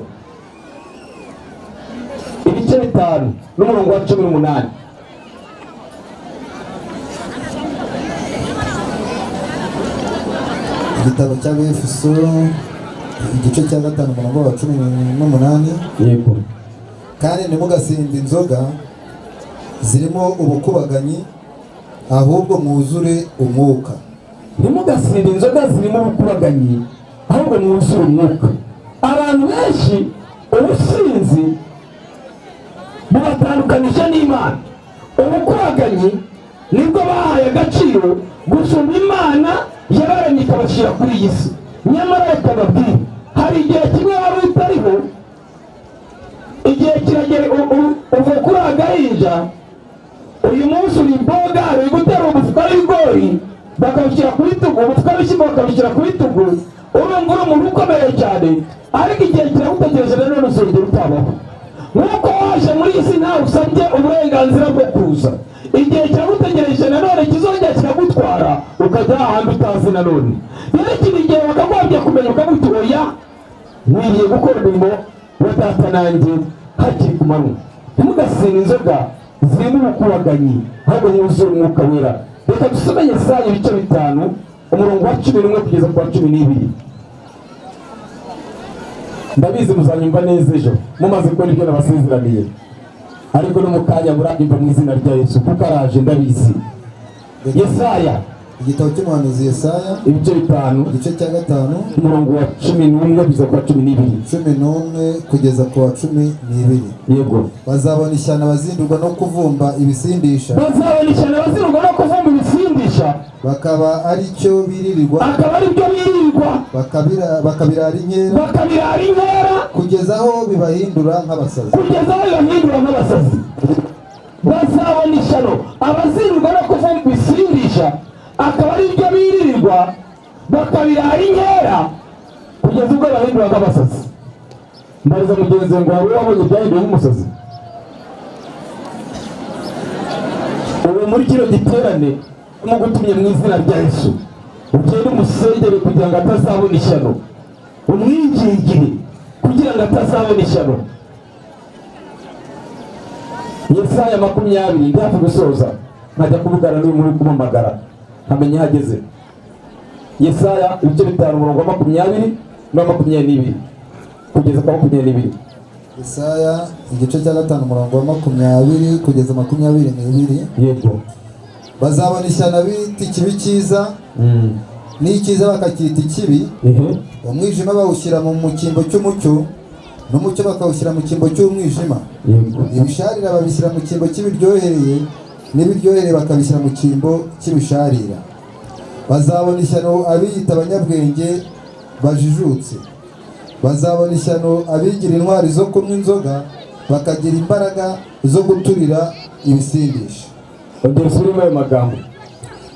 ibice 5 n'umurongo wa 18. Igitabo cy'Abefeso, igice cya 5, umurongo wa 18. Yego. Kandi ntimugasinde inzoga zirimo ubukubaganyi, ahubwo mwuzure Umwuka. Ntimugasinde inzoga zirimo ubukubaganyi, ahubwo mwuzure Umwuka. Abantu benshi ubusinzi bubatandukanisha n'Imana. Ubukubaganyi nibwo bahaye agaciro gusumba Imana yabaremye ikabashyira kuri iyi si. Nyamara reka babwire, hari igihe kimwe wari utariho, igihe kiragera uva kuri agahinja. Uyu munsi uri imboga, uri gutera umufuka w'ibigori bakawushyira ku bitugu, umufuka w'ibishyimbo bakawushyira ku bitugu, urumva uri umuntu ukomeye cyane. Ariko igihe kiragutegereje nanone uzongera utabaho. Nk'uko waje muri iyi si ntawe usabye uburenganzira bwo kuza, igihe kiragutegereje nanone kizongera kiragutwara ukajya ahandi utazi nanone. Rero iki ni igihe wakagombye kumenya ukavuga uti: "Oya, nkwiriye gukora umurimo wa Data nanjye hakiri ku manywa." Ntimugasinde inzoga zirimo ubukubaganyi, ahubwo mwuzure Umwuka Wera. Reka dusome Yesaya ibice 5, umurongo wa 11 kugeza ku wa 12. Ndabizi muzanyumva neza ejo mumaze kubona ibyo nabasezeraniye, ariko no mu kanya muranyumva mu izina rya Yesu, kuko araje, ndabizi. Yesaya. Igitabo cy'umuhanuzi Yesaya, ibice 5, igice cya 5, umurongo wa 11 kugeza ku wa 12. 11 kugeza ku wa 12. Yego. Bazabona ishyano abazindurwa no kuvumba ibisindisha, Bazabona ishyano abazirwa no kuvumba ibisindisha, bakaba ari cyo biririrwa, akaba ari byo birirwa, bakabirara inkera, bakabirara inkera, kugeza aho bibahindura nk'abasazi. Kugeza aho bibahindura nk'abasazi. Bazabona ishyano abazirwa no kuvumba ibisindisha, akaba ari byo birirwa, bakabirara inkera kugeza ubwo bahindura nk'abasazi. Mbariza mugenzi ngo wari wabonye byahinduye nk'umusazi? Ubu muri kino giterane mugutumye mu izina rya Yesu, ugende umusengere kugira ngo atazabona ishyano, umwingingire kugira ngo atazabona ishyano. Yesaya 20, ndi hafi gusoza, nkajya kuvugana n'uyu muri kumamagara nkamenya aho ageze. Yesaya ibice 5, umurongo wa 20 n'uwa 22 kugeza kwa 22. Yesaya igice cya 5, umurongo wa 20 kugeza 22. Yego. Bazabona ishyano abita ikibi cyiza, n'icyiza bakacyita ikibi, umwijima bawushyira mu cyimbo cy'umucyo, n'umucyo bakawushyira mu cyimbo cy'umwijima, ibisharira babishyira mu cyimbo cy'ibiryohereye, n'ibiryohereye bakabishyira mu cyimbo cy'ibisharira. Bazabona ishyano abiyita abanyabwenge bajijutse. Bazabona ishyano abigira intwari zo kunywa inzoga, bakagira imbaraga zo guturira ibisindisha. Ongera usubiremo ayo magambo.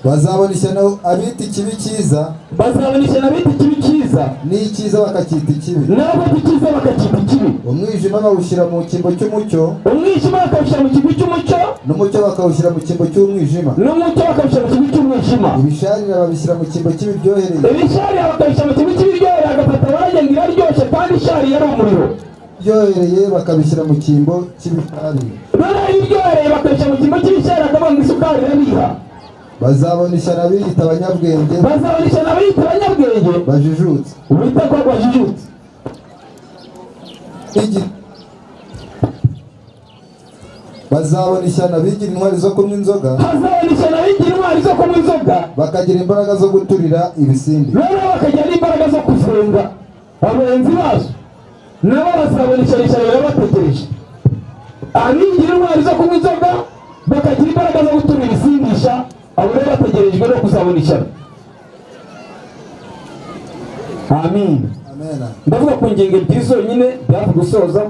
Bazabona ishyano abita ikibi cyiza, Bazabona ishyano abita ikibi cyiza, n'icyiza bakacyita ikibi, n'abafata icyiza bakacyita ikibi, umwijima bawushyira mu cyimbo cy'umucyo, umwijima bakawushyira mu kigwi cy'umucyo, n'umucyo bakawushyira mu cyimbo cy'umwijima, n'umucyo bakawushyira mu kigwi cy'umwijima, ibisharira babishyira mu cyimbo cy'ibiryohereye, ibisharira bakabishyira mu kigwi cy'ibiryohereye. Agafata baragenda iraryoshye kandi ishariye ari umuriro, ibiryohereye bakabishyira mu cyimbo cy'ibisharira. Noneho ibiryohereye bakabishyira mu cyimbo cy'ibisharira, akavuga ngo isukari irabiha. Bazabona ishyano abiyita abanyabwenge Bazabona ishyano abiyita abanyabwenge bajijutse, bita ko bajijutse, Bazabona ishyano abigira intwari zo kunywa inzoga, Hazabona ishyano abigira intwari zo kunywa inzoga, bakagira imbaraga zo guturira ibisimbi. Noneho bakagira n'imbaraga zo kuzenga abagenzi bazo. Nabo bazabona ishyano. Ishyano rirabategereje. Abigira intwari zo kunywa inzoga, bakagira imbaraga zo guturira ibisindisha, abo rero bategerejwe no kuzabona ishyano. Amin. Amen. Ndavuga ku ngingo ebyiri zonyine byafi gusoza.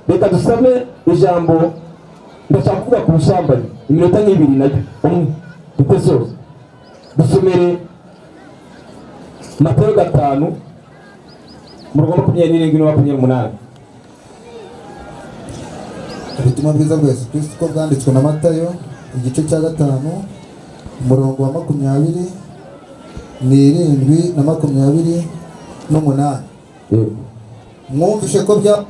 Reka dusome ijambo. Ndashaka kuvuga ku busambanyi iminota nk'ibiri nayo umwe dutesoza. Dusomere Matayo 5, umurongo 27 na 28. Ubutumwa bwiza bwa Yesu Kristo uko bwanditswe na Matayo, igice cya 5, umurongo wa 27 na 28. Yego. Mwumvishe ko bya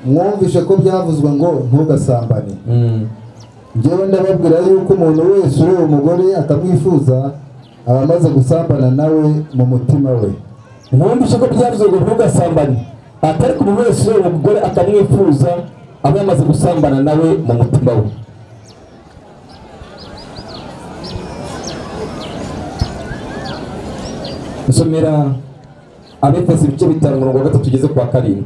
Mwumvishe ko byavuzwe ngo: 'Ntugasambane.' Njyewe ndababwira yuko umuntu wese ureba umugore akamwifuza aba amaze gusambana nawe mu mutima we. Mwumvishe ko byavuzwe ngo: 'Ntugasambane.' Atari ku muntu wese ureba umugore akamwifuza aba yamaze gusambana nawe mu mutima we. Nsomera Abefeso ibice 5, umurongo wa 3 ugeze ku wa 7.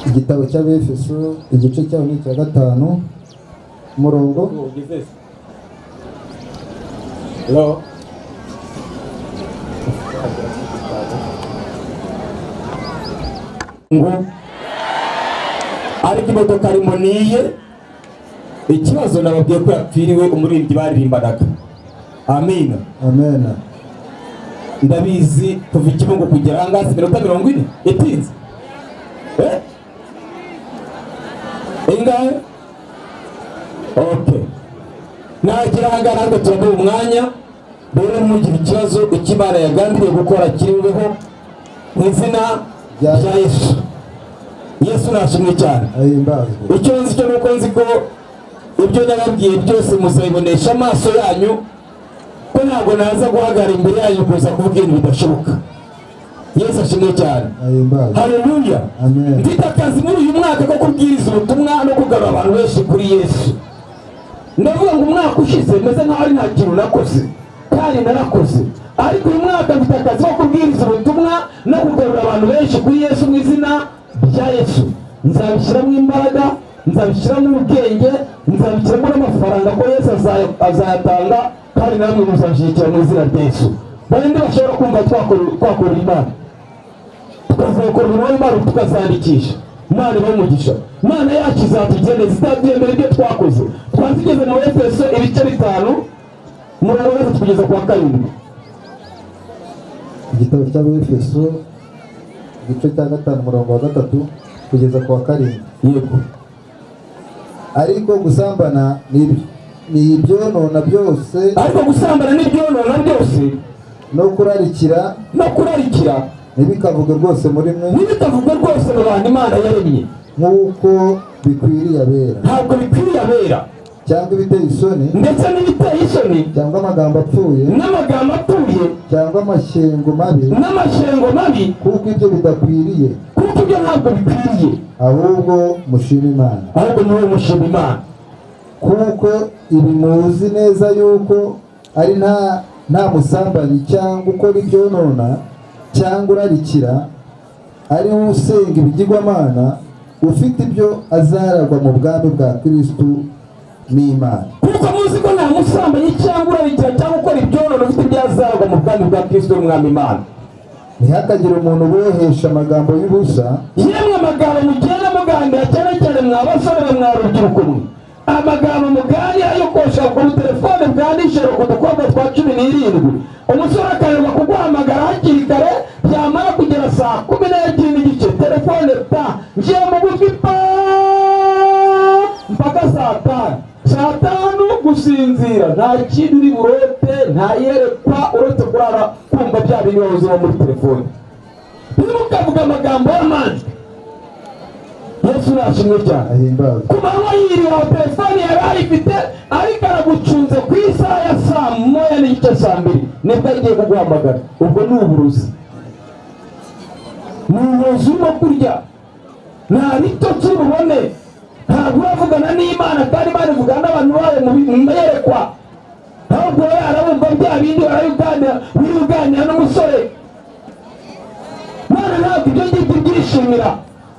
Igitabo cy'Abefeso, igice cyaho ni icya 5, umurongo Hello. Ngo ariko imodoka arimo niye. Ikibazo nababwiye ko yapfiriwe umuririmbyi baririmbanaga. Amina. Amen. Ndabizi, kuva i Kibungo kugera aha ngaha si iminota 40 itinze? Eh? Ingahe? Okay, nagera aha ngaha natwe turamuha umwanya. Rero ntugire ikibazo, icyo Imana yagambiriye gukora kiri bubeho mu izina rya Yesu. Yesu nashimwe cyane. Ahimbazwe. Icyo nzi cyo nuko nzi ko ibyo nababwiye byose muzabibonesha amaso yanyu, ko ntabwo naza guhagarara imbere yanyu kuza kuvuga ibintu bidashoboka. Yesu ashimwe cyane. Ahimbazwe. Haleluya. Amen. Mfite akazi muri uyu mwaka ko kubwiriza ubutumwa no kugarura abantu benshi kuri Yesu. Ndavuga ngo umwaka ushize meze nkaho ari nta kintu nakoze kandi narakoze, ariko uyu mwaka mfite akazi ko kubwiriza ubutumwa no kugarura abantu benshi kuri Yesu mu izina rya Yesu. Nzabishyiramo imbaraga, nzabishyiramo ubwenge, nzabishyiramo n'amafaranga, ko Yesu azayatanga, kandi namwe muzashyigikira mu izina rya Yesu. Bande bashobora kumva twakorera Imana, tukazakora umurimo w'Imana, tukazandikisha? Imana ibahe umugisha. Imana yacu izatugeneza, izatwemera ibyo twakoze. Twari tugeze mu Efeso ibice 5, umurongo wa 3 kugeza ku wa 7. Igitabo cy'Abefeso, igice cya 5, umurongo wa 3 kugeza ku wa 7. Yego. Ariko gusambana ni ibyonona byose, Ariko gusambana n'ibyonona byose, no kurarikira, no kurarikira, ntibikavuge rwose muri mwe, ntibikavugwe rwose mu bantu Imana yaremye, nk'uko bikwiriye abera, ntabwo bikwiriye abera, cyangwa ibiteye isoni, ndetse n'ibiteye isoni, cyangwa amagambo apfuye, n'amagambo apfuye, cyangwa amashyengo mabi, n'amashyengo mabi, kuko ibyo bidakwiriye, kuko ibyo ntabwo bikwiriye, ahubwo mushime Imana. Ahubwo niwe mushima Imana. Kuko ibi muzi neza yuko ari nta musambanyi cyangwa ukora ibyonona cyangwa urarikira, ari we usenga ibigirwamana, ufite ibyo azaragwa mu bwami bwa Kristu n'Imana. Kuko muzi ko nta musambanyi cyangwa urarikira cyangwa ukora ibyonona ufite ibyo azaragwa mu bwami bwa Kristo n'Umwami Imana. Ntihakagire umuntu ubohesha amagambo y'ubusa. Yemwe amagambo mugenda muganira, cyane cyane mwa basore na mwa rubyiruko mwe, amagambo muganira yo kosha ku telefone bwa nijoro ku dukobwa twa 17, umusore akareba kuguhamagara hakiri kare, byamara kugera saa 12:30, telefone ta ngiye mu gutwi pa mpaka saa 5. Saa 5 gusinzira, nta kindi uri burote, nta yerekwa uretse kurara kumva bya bindi wahozemo muri telefone. Ntimukavuge amagambo y'amanjwe. Yesu Yesu nashimwe cyane. Ahimbazwe. Ku manywa yiriwe aho, telefone yari ayifite, ariko aragucunze. Ku isaha ya 1:30, 2:00, nibwo agiye kuguhamagara. Ubwo ni uburozi, ni uburozi urimo kurya. Nta bitotsi ububone, ntabwo uravugana n'Imana, kandi Imana ivugana n'abantu bayo mu mayerekwa. Ahubwo wowe arabumva bya bindi warabiganira, wiri uganira n'umusore. Mana ntabwo ibyo ngibyo byishimira.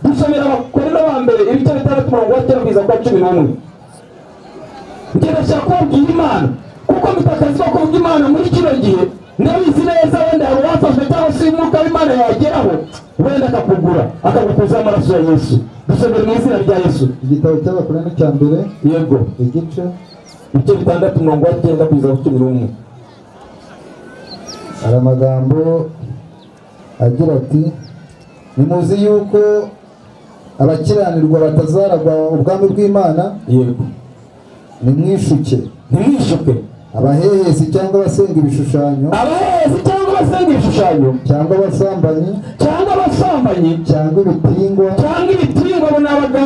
Dusomera Abakorinto ba mbere ibice 6, umurongo wa 9 kugeza ku wa 11. Njye ndashaka kubabwira Imana kuko mfite akazi ko kuvuga Imana muri kino gihe. Ndabizi neza, wenda hari uwafashwe cyangwa se umwuka w'Imana yageraho, wenda akakugura, akagukuzaho amaraso ya Yesu. Dusomere mu izina rya Yesu. Igitabo cy'Abakorinto cya mbere, Yego. igice Ibice 6, umurongo wa 9 kugeza ku 11. Hari amagambo agira ati: "Nimuzi yuko abakiranirwa batazaragwa ubwami bw'Imana? Nimwishuke." Ntimwishuke. "Abahehesi cyangwa abasenga ibishushanyo, Abahehesi cyangwa abasenga ibishushanyo, cyangwa abasambanyi, cyangwa abasambanyi, cyangwa ibitingwa, cyangwa ibitingwa." Abo ni abagabo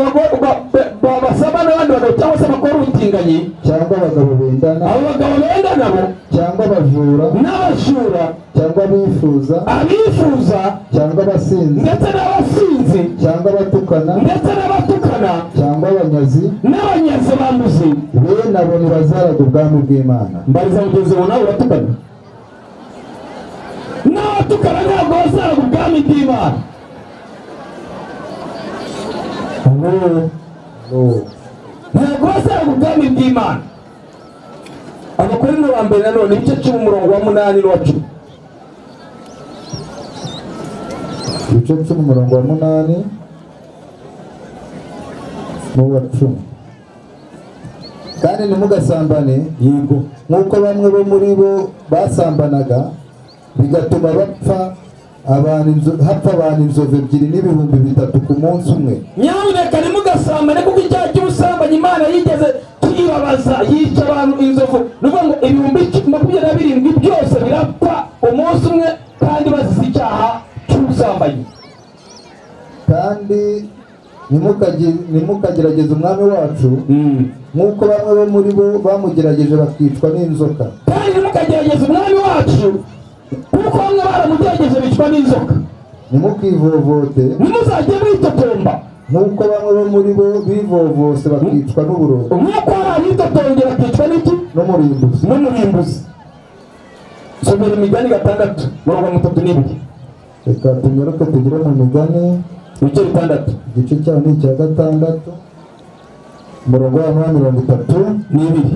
basaba n'abandi bagabo cyangwa se bakora ubutinganyi. "cyangwa abagabo bendana, Abo bagabo benda nabo, cyangwa abajura, n'abajura, cyangwa abifuza, abifuza, cyangwa abasinzi, ndetse n'abasinzi, cyangwa abatukana, ndetse n'abatukana, cyangwa abanyazi, n'abanyazi bambuzi, bene abo ntibazaragwa ubwami bw'Imana." Mbariza mugenzi wawe, nawe uratukana? N'abatukana ntabwo bazaragwa ubwami bw'Imana. Oh. Ntabwo bazaragwa ubwami bw'Imana. Abakorinto ba mbere nanone ibice 10, umurongo wa 8 n'uwa 10. Ibice 10, umurongo wa 8 n'uwa 10: "Kandi ntimugasambane, nk'uko bamwe bo muri bo basambanaga, bigatuma bapfa abantu hapfa abantu 2,300 ku munsi umwe." Nyamuneka ntimugasambane, kuko icyaha cy'ubusambanyi Imana yigeze kiyibabaza, yica abantu inzovu, ni ukuvuga ngo 27,000 byose birapfa umunsi umwe, kandi bazize icyaha cy'ubusambanyi. "Kandi ntimukagerageze Umwami wacu, nk'uko bamwe bo muri bo bamugerageje bakicwa n'inzoka." Kandi ntimukagerageze Umwami wacu, kuko bamwe baramugerageje bicwa n'inzoka. "Ntimukivovote, Ntimuzajye mwitotomba, nk'uko bamwe bo muri bo bivovose bakicwa n'uburozi, nk'uko hari abitotombye bakicwa n'iki? N'umurimbuzi." N'umurimbuzi. Somera Imigani 6, murongo 32. Reka tunyaruke tugere mu Migani. Ibice 6. Igice cyaho ni icya 6, umurongo waho wa 32. N'ibiri.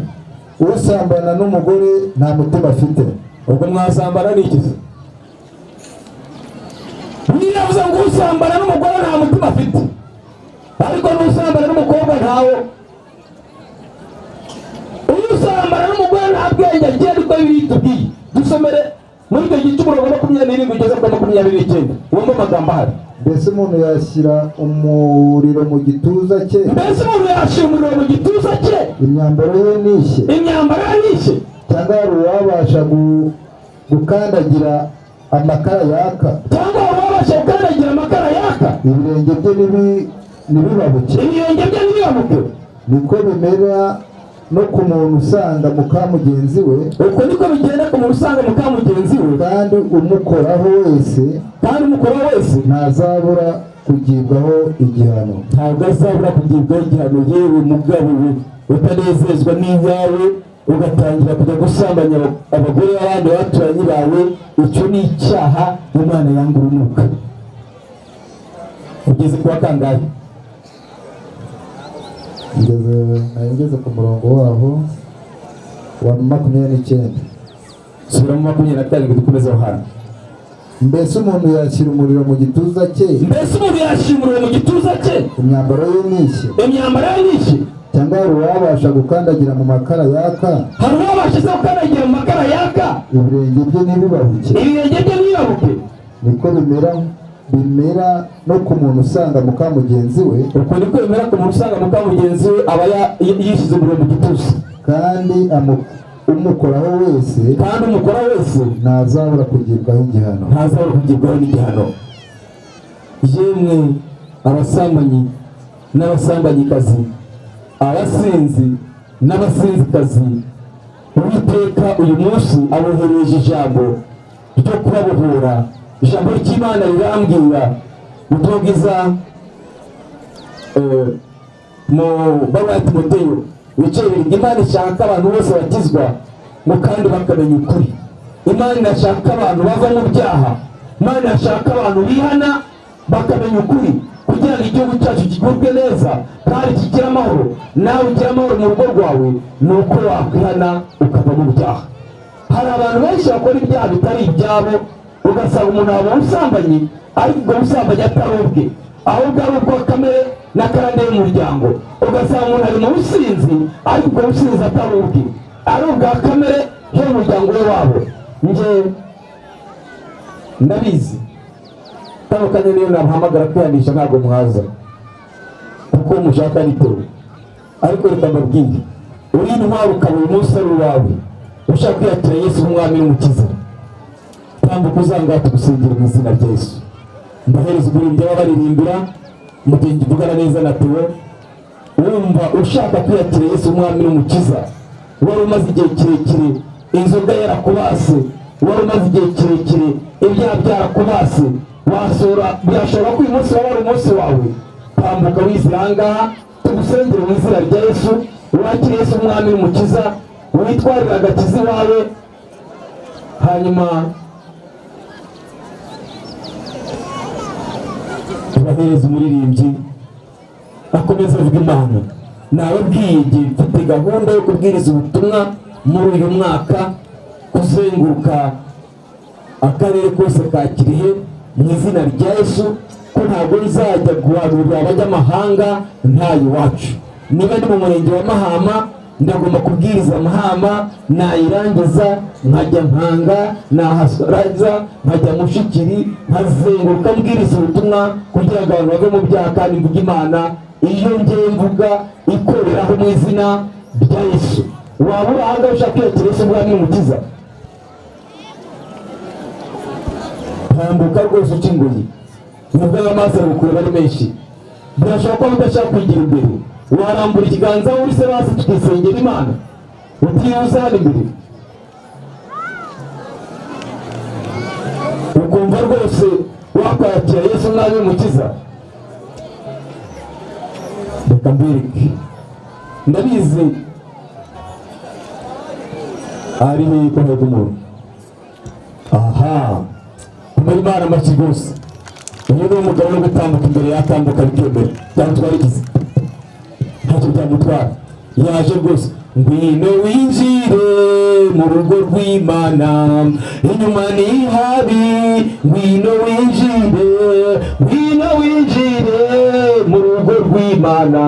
"Usambana n'umugore nta mutima afite." Ubwo mwasambana ni iki se? Niyo yavuze ngo usambana n'umugore nta mutima afite, ariko n'usambana n'umukobwa ntawo. Usambana n'umugore nta bwenge agira, ariko Bibiliya itubwiye. Dusomere muri icyo gice, umurongo wa 27 ugeze kuri 29, wumva amagambo ahari. "Mbese umuntu yashyira umuriro mu gituza cye, Mbese umuntu yashyira umuriro mu gituza cye, imyambaro ye nishye? imyambaro ye nishye? Cyangwa hari uwabasha gukandagira amakara yaka, Cyangwa hari uwabasha gukandagira amakara yaka, ibirenge bye ntibibabuke? ibirenge bye ntibibabuke?" Niko bimera no ku muntu usanga muka mugenzi we. Uko niko bigenda ku muntu usanga muka mugenzi we. Kandi umukoraho wese, Kandi umukora wese, ntazabura kugibwaho igihano." Ntabwo azabura kugibwaho igihano. Yewe mugabo we utanezezwa n'iyawe, ugatangira kujya gusambanya abagore b'abandi baturanyi bawe, icyo ni icyaha Imana yanga urunuka. Ugeze kuwa kangahe? Ngeze, nari ngeze ku murongo waho wa 29. Subiramo 27, dukomeze aho hantu. "Mbese umuntu yashyira umuriro mu gituza cye, Mbese umuntu yashyira umuriro mu gituza cye, imyambaro ye nishye? imyambaro ye nishye? Cyangwa hari uwabasha gukandagira mu makara yaka, Hari uwabasha se gukandagira mu makara yaka, ibirenge bye ntibibabuke? ibirenge bye ntibibabuke?" Niko bimera no ku muntu usanga muka mugenzi we. Uko niko bimera ku muntu usanga muka mugenzi we, aba yishyize umuriro mu gituza. Kandi umukoraho wese, Kandi umukora wese, ntazabura kugibwaho igihano." ntazabura kugibwaho n'igihano. Yemwe abasambanyi. N'abasambanyikazi, abasinzi n'abasinzikazi, Uwiteka uyu munsi abohereje ijambo ryo kubabohora. Ijambo ry'Imana rirambwira ubutumwa bwiza mu baruwa ya Timoteyo ibice 2: Imana ishaka abantu bose bakizwa ngo kandi bakamenya ukuri. Imana irashaka abantu bava mu byaha. Imana irashaka abantu bihana bakamenya ukuri kugira ngo igihugu cyacu kigubwe neza kandi kigire amahoro. Nawe ugire amahoro mu rugo rwawe ni uko wakwihana ukava mu byaha. Hari abantu benshi bakora ibyaha bitari ibyabo, ugasanga umuntu aba ubusambanyi, ariko ubwo busambanyi atari ubwe, ahubwo ari ubwa kamere n'akarande y'umuryango. Ugasanga umuntu ari mu businzi, ariko ubwo businzi atari ubwe, ari ubwa kamere y'umuryango we wabo. Njye ndabizi, kano kanya niyo namuhamagara kwihanisha ntabwo mwaza kuko mushaka nitewe. Ariko reka mbabwire, uri intwari ukaba uyu munsi ari uwawe, ushaka kwiyakira Yesu nk'umwami n'umukiza, tambuka uzangaha tugusengera mu izina rya Yesu. Mbahereza umuririmbyi baba baririmbira mu gihe mvugana neza na Theo. Wumva ushaka kwiyakira Yesu umwami n'umukiza, wari umaze igihe kirekire inzoga yarakubase, wari umaze igihe kirekire ibyaha byarakubase, wasura birashobora ko uyu munsi waba ari umunsi wawe. Tambuka wizira ahangaha tugusengere mu izina rya Yesu, wakire Yesu umwami n'umukiza, witwarire agakiza iwawe. Hanyuma tubahereza umuririmbyi akomeza avuga Imana. Nababwiye igihe mfite gahunda yo kubwiriza ubutumwa muri uyu mwaka, kuzenguruka akarere kose ka Kirehe mu izina rya Yesu, ko ntabwo nzajya guhanurira abanyamahanga ntayo iwacu. Niba ndi mu murenge wa Mahama, ndagomba kubwiriza Mahama, nayirangiza nkajya Mpanga, naharangiza nkajya Mushikiri, nkazenguruka mbwiriza ubutumwa kugira ngo abantu bave mu byaha kandi mvuge Imana. Iyo ngiye mvuga ikoreraho mu izina rya Yesu. Waba uri ahangaha ushaka kwiyakira Yesu umwami n'umukiza, tambuka rwose uca ingoyi, nubwo amaso ari kukureba ari menshi. Birashoboka ko udashaka kwigira imbere, warambura ikiganza uri se basi tukisengera Imana utiyuza hano imbere, ukumva rwose wakwakira Yesu umwami w'umukiza. Reka mbereke, ndabizi ari hehe ko umuntu aha kumara Imana amashyi rwose. Uyu ni umugabo uri gutambuka imbere, yatambuka bikemera, byamutwara igize ntacyo byamutwara, yaje rwose. Ngwino winjire mu rugo rw'Imana, inyuma ni habi. Ngwino winjire, ngwino winjire mu rugo rw'Imana.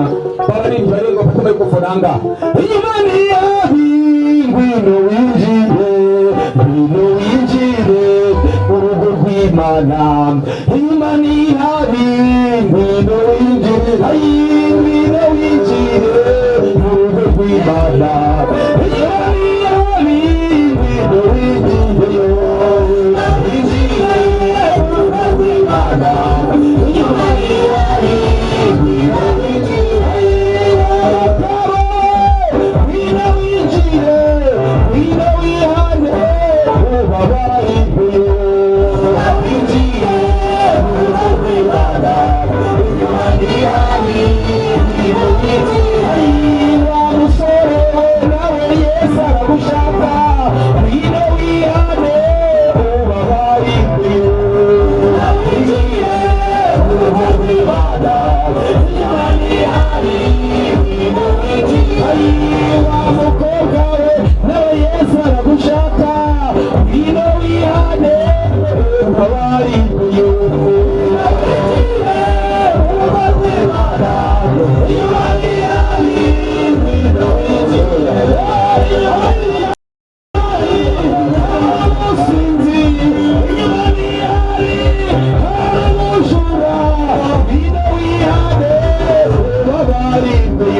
Bararimbyi barenga kuko microphone ahangaha. Inyuma ni habi, ngwino winjire, ngwino winjire mu rugo rw'Imana, inyuma ni habi, ngwino winjire, ayi ngwino winjire mu rugo rw'Imana, inyuma ni habi, ngwino winjire, winjire mu rugo rw'Imana, inyuma ni habi, ngwino winjire, ngwino winjire, ngwino wihane ubabarirwe, winjire mu rugo rw'Imana, inyuma ni habi, ngwino winjire. Wa musore we, nawe Yesu aragushaka, ngwino wihane ubabarirwe, winjire mu rugo rw'Imana, inyuma ni habi, ngwino winjire. Wa mukobwa we, nawe Yesu aragushaka, ngwino wihane ubabarirwe, winjire mu rugo rw'Imana, inyuma ni habi, ngwino winjire. Umusinzi, inyuma ni habi, hari umujura, ngwino wihane ubabarirwe.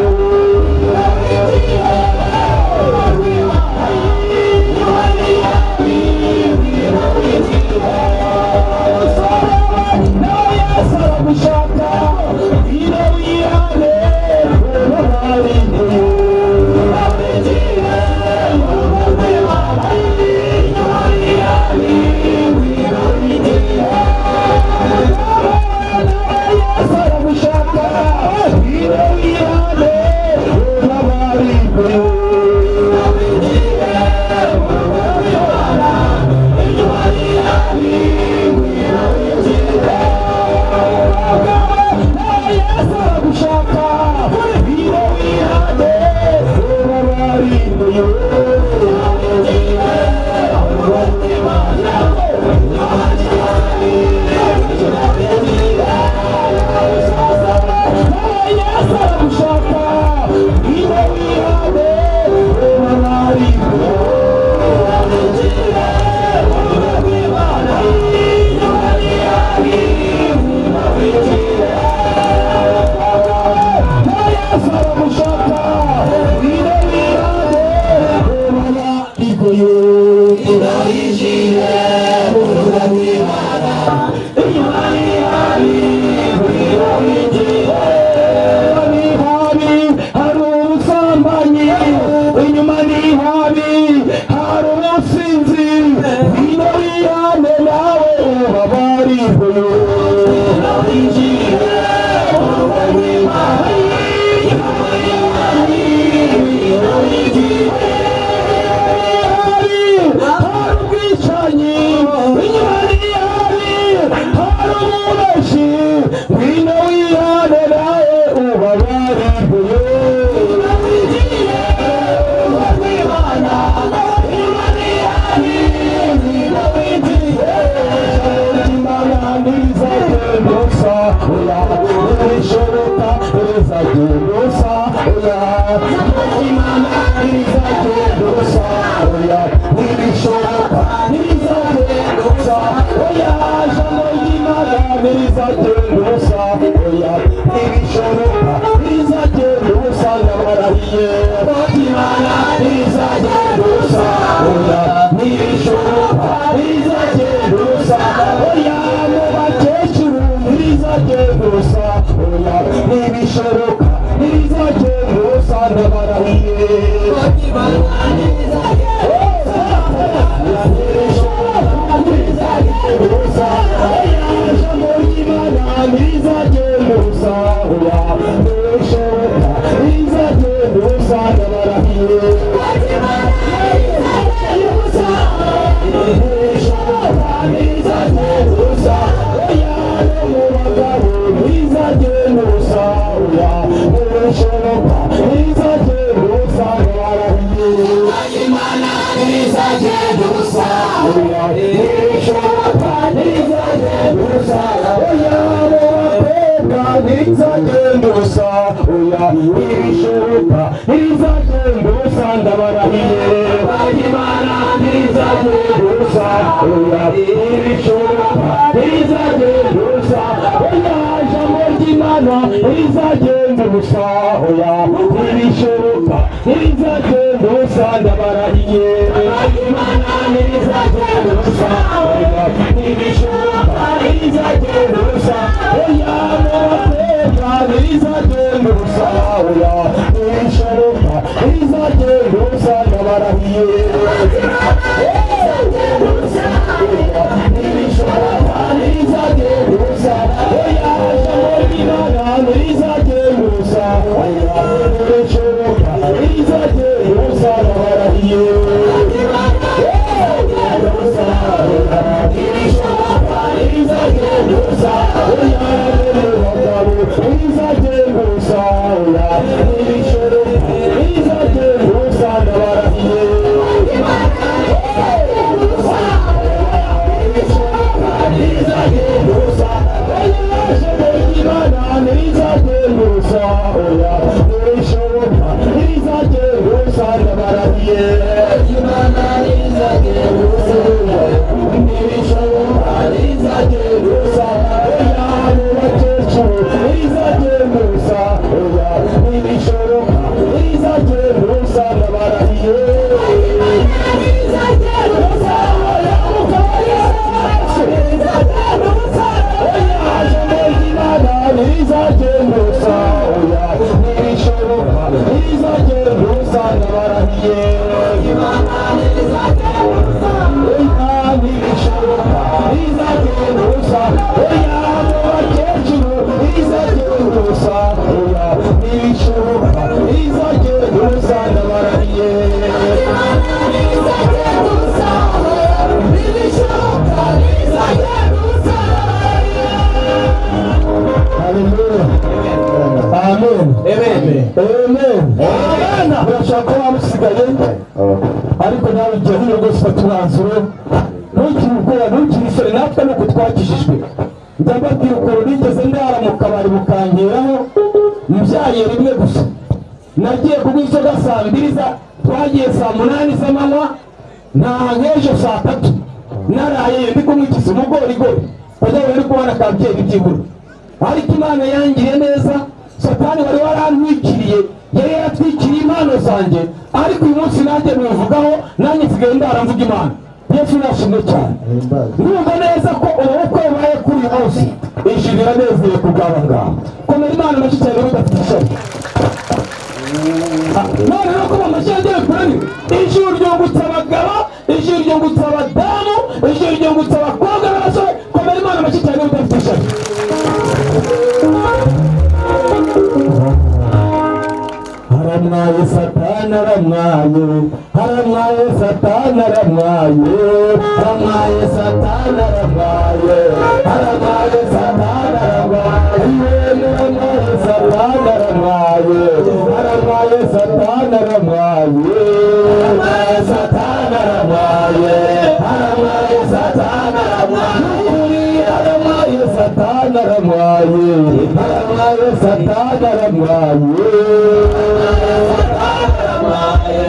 Ariko nawe igihe hino rwose ufata umwanzuro, ntukire ubwoba, ntukire isoni. Natwe nuko twakijijwe. Ndababwira ukuntu nigeze ndara mu kabari bukankeraho, mbyaye rimwe gusa. Nagiye kunywa inzoga saa mbiri za twagiye saa munani z'amanywa, ntaha nk'ejo saa tatu naraye ndi kunywa ikizi umugorigori kugira ngo ndi kubona akabyeri byibura. Ariko Imana yangiriye neza, Satani wari warantwikiriye yari yaratwikiriye impano zanjye, ariko uyu munsi nanjye ntuvugaho, nanjye nsigaye ndara mvuga Imana. Yesu nashimwe cyane. Ndumva neza ko ubukwe bubaye kuri uyu munsi, ijuru iranezerewe ku bw'aba ngaba. Komera Imana amashyi cyane udafite isoni. None rero ko amashyi yagera kure, ijuru ryungutse abagabo, ijuru ryungutse abadamu, ijuru ryungutse abakobwa n'abasore. Komera Imana amashyi cyane udafite isoni. Haramwaye Satani aramwaye, haramwaye Satani aramwaye, haramwaye Satani aramwaye, haramwaye Satani aramwaye, haramwaye Satani aramwaye, Aramaye,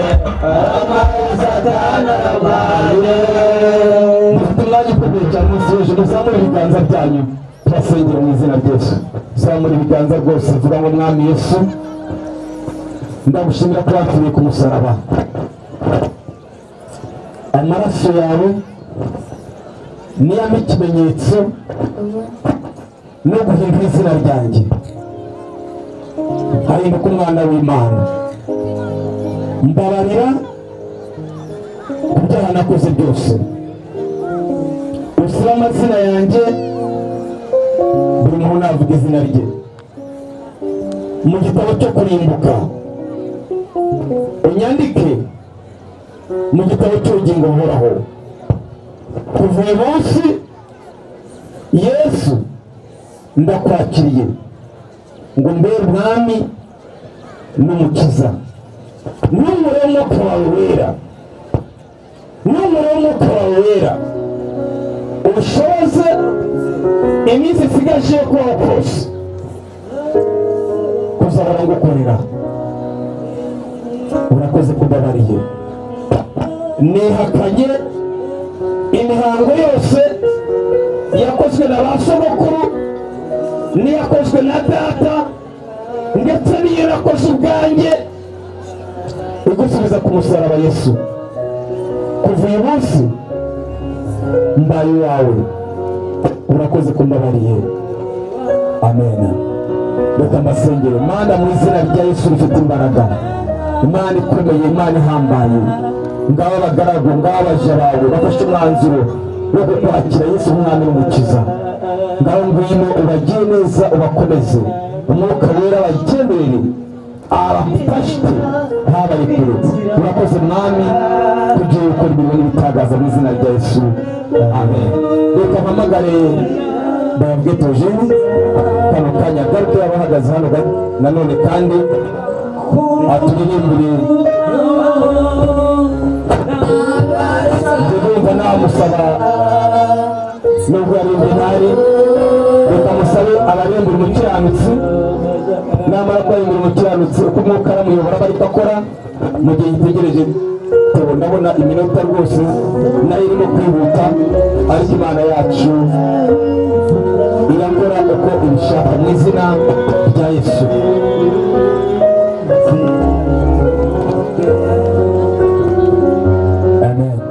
dufite umwanya ukomeye cyane umunsi w'ejo. Muzamure ibiganza byanyu, turasengera mu izina rya Yesu. Zamura ibiganza rwose, vuga ngo: "Mwami Yesu, ndagushimira ko wapfiriye ku musaraba. Amaraso yawe niyo ampa ikimenyetso no guhindura izina ryanjye, hahinduka umwana w'Imana. Mbabarira ku byaha nakoze byose, ushyire amazina yanjye, buri muntu navuga izina rye, mu gitabo cyo kurimbuka, unyandike mu gitabo cy'ubugingo buhoraho. Kuva uyu munsi, Yesu, ndakwakiriye ngo mbere umwami n'umukiza. N'umuriro w'Umwuka wawe Wera, n'umuriro w'Umwuka wawe Wera ubushoboze iminsi isigaje yo kubaho kose kuzahora ngukorera. Urakoze kumbabariye. Nihakanye imihango yose yakozwe na ba sogokuru n'iyakozwe na data, ndetse n'iyo nakoze ubwanjye igusubiza ku musaraba. Yesu, kuva uyu munsi mbaye uwawe. Urakoze kumbabariye. Amen." Reka mbasengere. Mana, mu izina rya Yesu rifite imbaraga, Imana ikomeye, Imana ihambaye, ngaba abagaragu, ngaba abaja bawe bafashe umwanzuro wo kukwakira, Yesu, nk'umwami n'umukiza. Ngaho ngwino ubagire neza, ubakomeze, Umwuka Wera abagenderere, abafashe, ntabarekure. Urakoze Mwami, kugira gukora imirimo n'ibitangaza, mu izina rya Yesu, amen. Reka mpamagare Bayabwe Tojeni kano kanya gato, yaba ahagaze hano nanone kandi aturirimbire. Ndumva namusaba, nubwo yaririmbye ntari, reka musabe abaririmbira Umukiranutsi. Namara kuririmbira Umukiranutsi, uko Umwuka aramuyobora aba ariko akora mu gihe gitegereje. Theo, ndabona iminota rwose nayo irimo kwihuta, ariko Imana yacu irakora uko ibishaka, mu izina rya Yesu. Amen.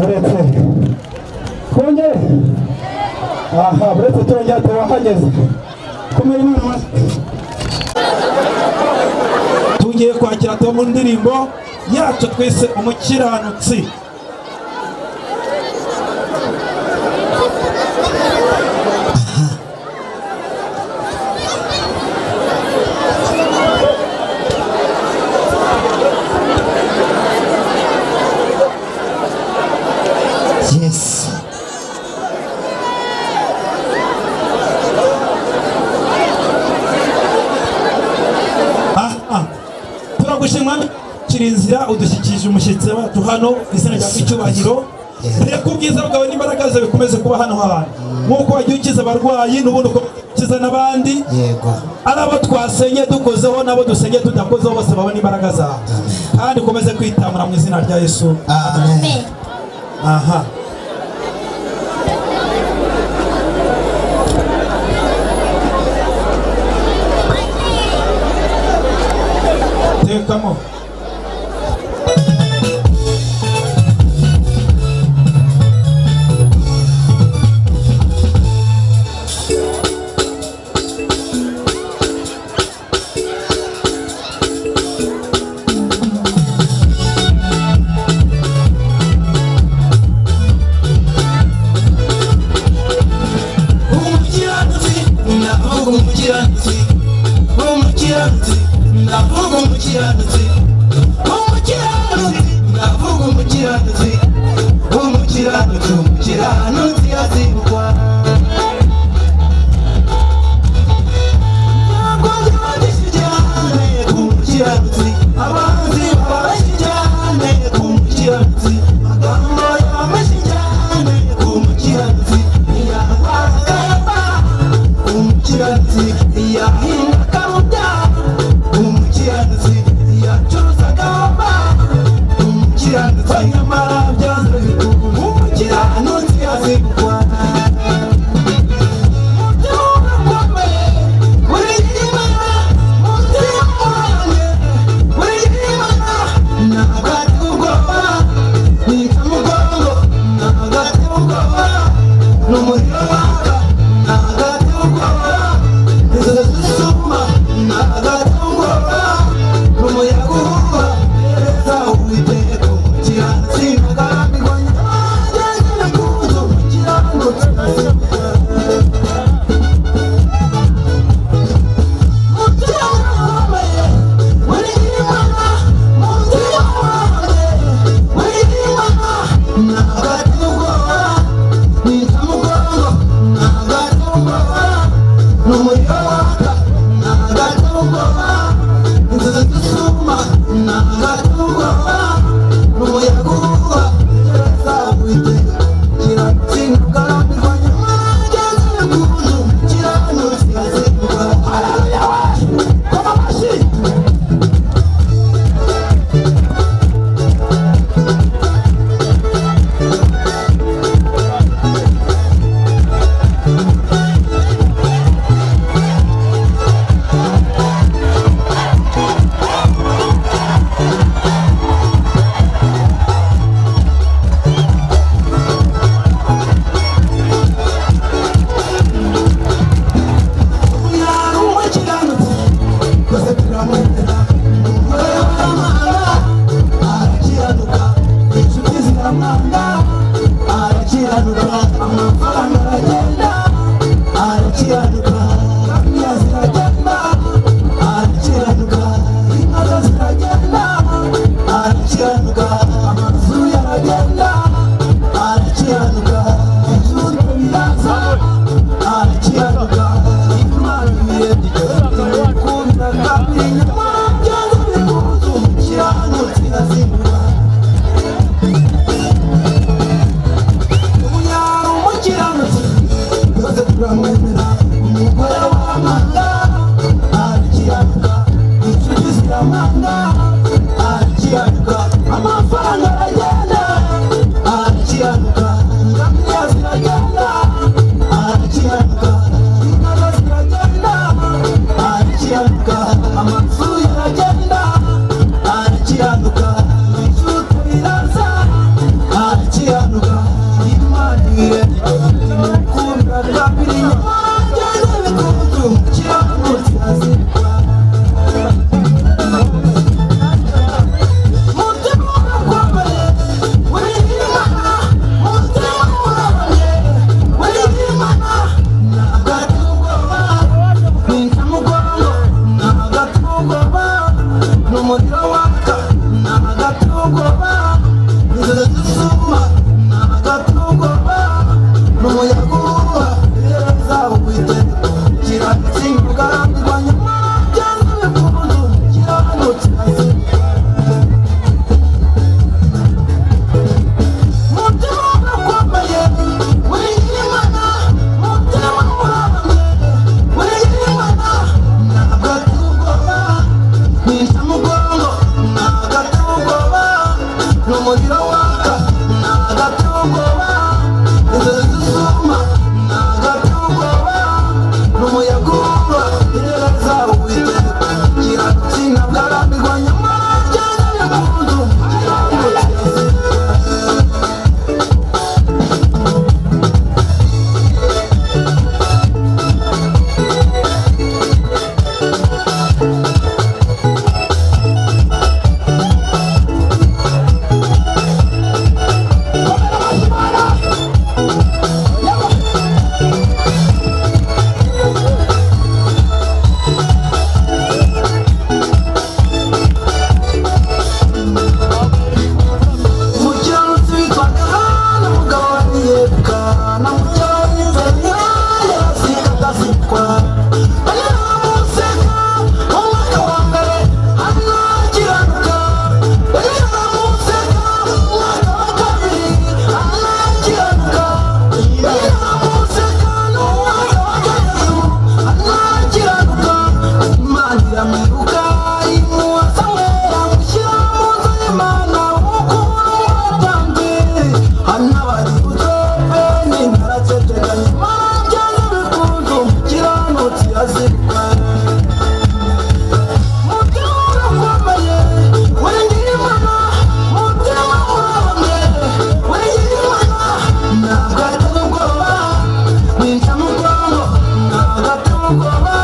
Uretse twongere, aha, uretse turongera turahageze kumera Imana amashyi. Tugiye kwakira tuba mu ndirimbo yacu twise Umukiranutsi. Yes. Aha, turagushima Kirinzira, udushyikirije umushyitsi wacu hano, izina ryawe icyubahiro. Reka ubwiza bwawe n'imbaraga zawe bikomeze kuba hano hantu, nk'uko wagiye ukiza abarwayi, n'ubundi ukomeze gukiza n'abandi. Yego. Ari abo twasenye dukozeho n'abo dusenye tudakozeho, bose babone imbaraga zawe, kandi ukomeze kwitamura mu izina rya Yesu. Amen. Aha. Tekamo. Umukiranutsi, ndavuga umukiranutsi, umukiranutsi, ndavuga umukiranutsi, umukiranutsi, ndavuga umukiranutsi, umukiranutsi, umukiranutsi azibukwa. Ntabwo byoroshye cyane ku mukiranutsi, abanzi bababaje cyane ku mukiranutsi, amagambo yababaje cyane ku mukiranutsi, ntiyarwara umukiranutsi, yahinga akaruta umukiranutsi, yacuruza agahomba umukiranutsi, nyamara byanze bikunze umukiranutsi azibukwa. N'umuriro waka ntagateye ubwoba, inzozi zisuma ntagateye ubwoba, n'umuyaga uhuha hereza Uwiteka umukiranutsi ntagarambirwa, nanjye nakunze umukiranutsi azibukwa. Ndaseka nyamara byanze bikunze umukiranutsi azirikwa. Mutima urakomeye wiringira Imana, mutima urahamye wiringira Imana. Ntabwo atari ubwoba wica mu bwonko, ntabwo atari ubwoba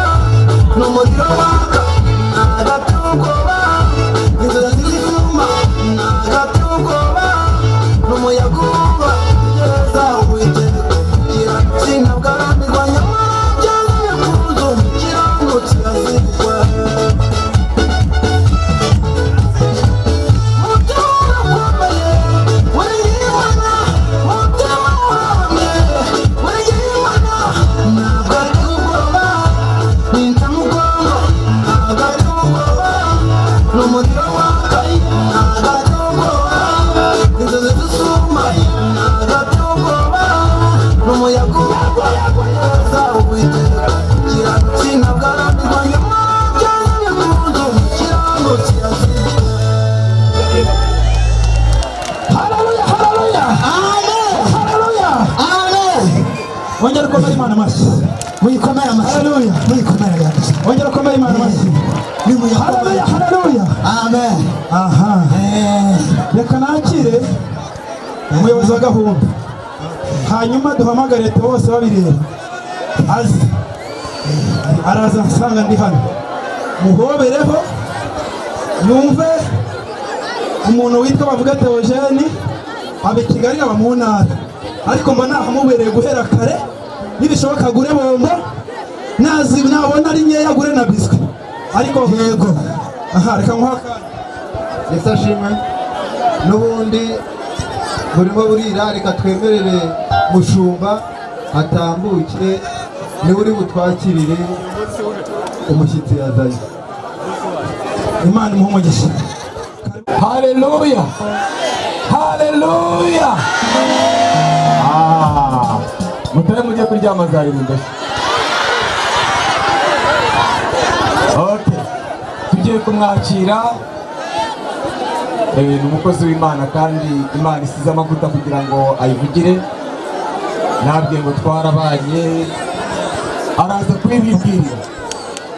ni umuriro waka, ntabwo atari ubwoba inzozi z'icyuma, ntabwo atari ubwoba ni umuyaga uhuha. Tegereza Uwiteka umukiranutsi ntabwo arambirwa, nyamara byanze bikunze umukiranutsi azirikwa. Mutima urakomeye wiringira Imana, mutima urahamye wiringira Imana. Ntabwo ari ubwoba wica mu bwonko, ntabwo ari ubwoba ni umuriro waka, ntabwo ari ubwoba inzozi zisuma, ntabwo ari ubwoba ni umuyaga uhuha. Tegereza Uwiteka umukiranutsi ntabwo arambirwa, nyamara byanze bikunze umukiranutsi azirikwa. Haleluya, haleluya. Amen. Haleluya. Amen. Ongera ukomere Imana amashyi. Muyikomere amashyi. Haleluya. Muyikomere amashyi. Ongera ukomere Imana amashyi. Nimuyakomere. Haleluya, haleluya. Amen. Aha. Reka nakire umuyobozi wa gahunda, hanyuma duhamagare Theo bose babireba, aze araza nsanga ndi hano, muhobereho yumve umuntu witwa bavuga Theogene, aba i Kigali, aba mu ntara, ariko mba nahamubereye guhera kare. Nibishoboka agure bombo, nazi nabona ari nkeya agure na biswi, ariko Yego. Aha, reka nguhe akanya. Yesu ashimwe. N'ubundi burimo burira, reka twemerere mushumba atambuke, niwe uri butwakirire umushyitsi yazanye. Imana imuhe umugisha. Haleluya, haleluya. Ah, mutare mujye kuryama, zaririmba. Okay, tugiye kumwakira. Ni umukozi w'Imana kandi Imana isize amavuta kugira ngo ayivugire. Nabwiye ngo twarabanye, araza kubibibwira.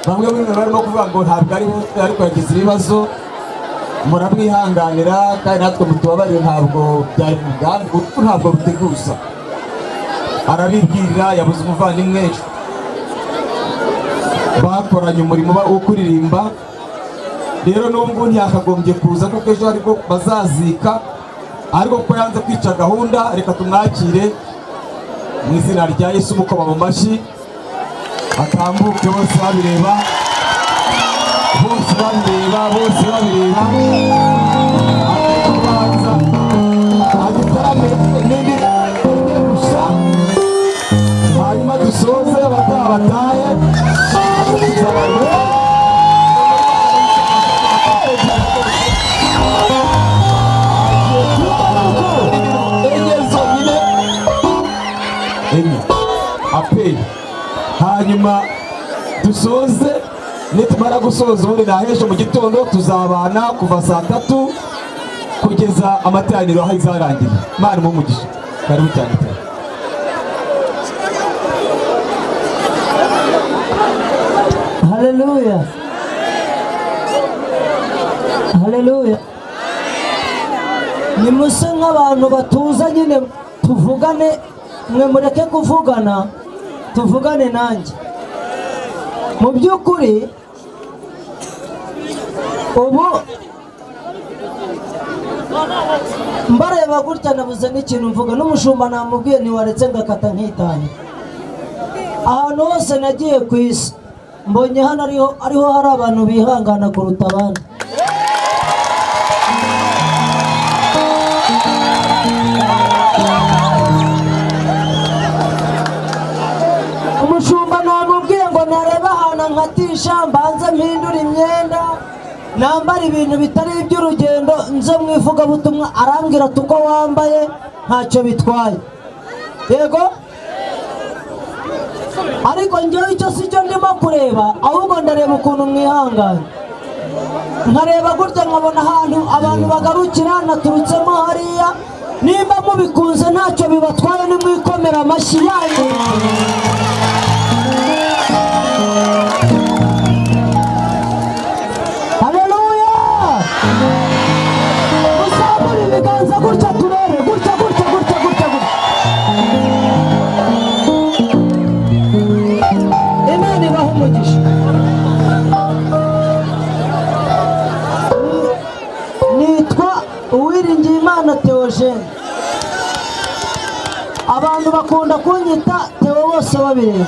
Bamwe muri mwe barimo kuvuga ngo ntabwo ari bose, ariko yagize ibibazo, muramwihanganira kandi natwe mutubabarire, ntabwo byari mu mugambi, urupfu ntabwo ruteguza. Arabibwirira, yabuze umuvandimwe bakoranye umurimo wo kuririmba. Rero n'ubu ntiyakagombye kuza kuko ejo aribwo bazazika, ariko kuko yanze kwica gahunda, reka tumwakire mu izina rya Yesu, mukoma mu mashyi, atambuke bose babireba, bose babireba, bose babireba. Kubanza agitarame n'indi gusa, hanyuma dusoze, abataha batahe. Enye zonyine, enye aperi, hanyuma dusoze. Nitumara gusoza, ubundi nahejo mu gitondo tuzabana kuva saa 3 kugeza amateraniro aho izarangira. Imana imuhe umugisha. Karibu cyane cyane. Haleluya. Haleluya. Nimuse nk'abantu batuza nyine tuvugane, mwe mureke kuvugana, tuvugane nanjye. Mu by'ukuri ubu mbareba gutya nabuze n'ikintu mvuga, n'umushumba namubwiye ntiwaretse ngakata nkitanye. Ahantu hose nagiye ku isi mbonye hano ariho hari abantu bihangana kuruta abandi. Umushumba namubwiye ngo narebe ahantu nkatisha, mbanze mpindure imyenda, nambara ibintu bitari iby'urugendo, nze mu ivugabutumwa. Arambwira ati uko wambaye ntacyo bitwaye. Yego, ariko njyewe icyo si cyo ndimo kureba, ahubwo ndareba ukuntu mwihangana. Nkareba gutya nkabona ahantu abantu bagarukira, naturutsemo hariya Nimba mubikunze ntacyo bibatwaye, nimwikomera amashyi yanyu. Haleluya! Muzamure ibiganza gutya turebe, gutya gutya gutya gutya gutya. Imana ibahe umugisha. Nitwa Uwiringiyimana Theogene, abantu bakunda kunyita Theo bose babireba.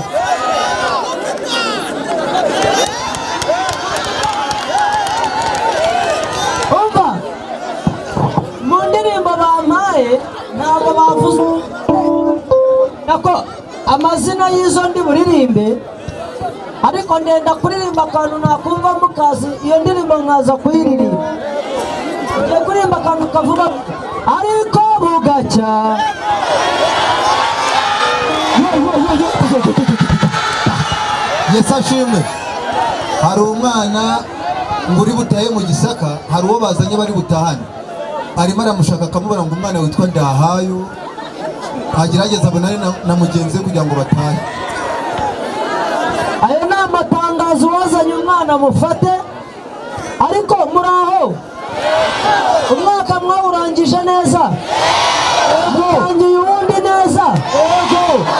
Umva, mu ndirimbo bampaye ntabwo bavuze nako amazina y'izo ndi buririmbe, ariko ndenda kuririmba akantu nakumva mukazi iyo ndirimbo nkaza kuyiririmba. Ngiye kuririmba akantu kavuga ariko bugacya. Yesu ashimwe. Hari umwana ngo uri butahe mu Gisaka, hari uwo bazanye bari butahane, arimo aramushaka akamubara ngo umwana witwa Ndahayo agerageza abonane na mugenzi we kugira ngo batahe. Ayo ni amatangazo, uwazanye umwana mufate. Ariko muri aho umwaka mwawurangije neza, mutangiye uwundi neza.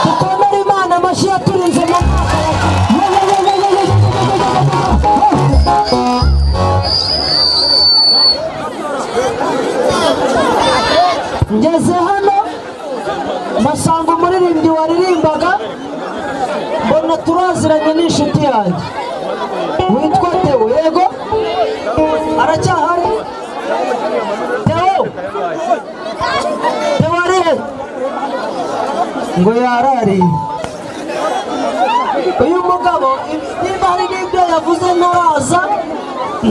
Dukomere Imana amashyi yaturinze mu mwaka wa. Ngeze hano mbasanga umuririmbyi waririmbaga, mbona turaziranye n'inshuti yanjye witwa Theo. Yego, aracyahari Theo? Theo ari he? Ngo yarariye. Uyu mugabo nimba hari n'ibyo yavuze ntaraza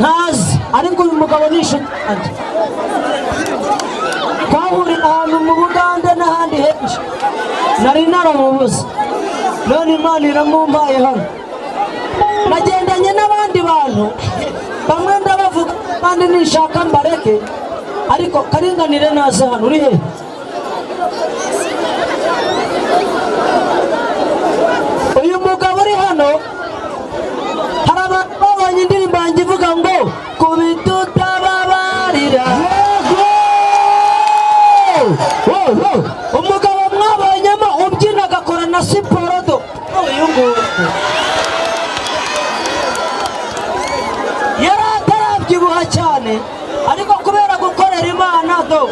ntazi, ariko uyu mugabo ni inshuti yanjye, twahurira ahantu mu Bugande n'ahandi henshi, nari naramubuze, none Imana iramumpaye hano. Nagendanye n'abandi bantu bamwe ndabavuga, kandi nishaka mbareke, ariko Karinganire naze hano. Uri he? Uyu mugabo uri hano, hari abantu babonye indirimbo yanjye ivuga ngo kubitutababarira. Umugabo mwabonyemo ubyina agakora na siporo do, uyu nguyu yari atarabyibuha cyane, ariko kubera gukorera Imana do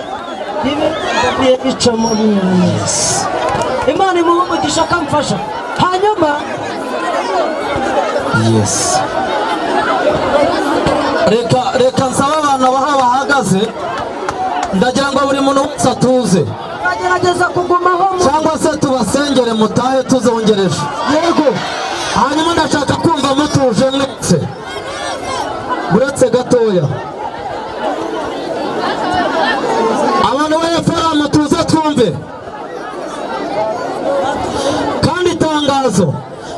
bicamo neza. Imana imuha umugisha akamfasha. Hanyuma Yes. Reka reka nsaba abantu abaha bahagaze, ndagira ngo buri muntu wese atuze, agerageza kugumaho cyangwa se tubasengere mutahe tuzongereje. Yego. Hanyuma ndashaka kumva mutuje mwese, uretse gatoya. Abantu ba Efuramu tuze twumve. Kandi itangazo,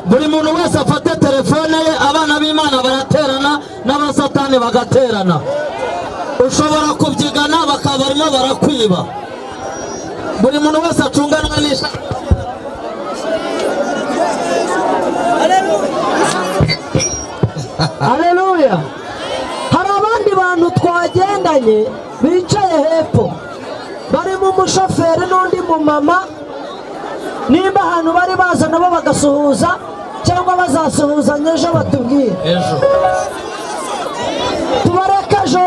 buri muntu wese afate telefone ye. Abana b'Imana baraterana n'abasatani bagaterana, ushobora kubyigana bakaba barimo barakwiba. Buri muntu wese acunganwe n'isha. Haleluya! Hari abandi bantu twagendanye bicaye hepfo, barimo umushoferi n'undi mumama. Nimba ahantu bari baza nabo bagasuhuza, cyangwa bazasuhuzanya ejo batubwire. Ejo. Tubareke ejo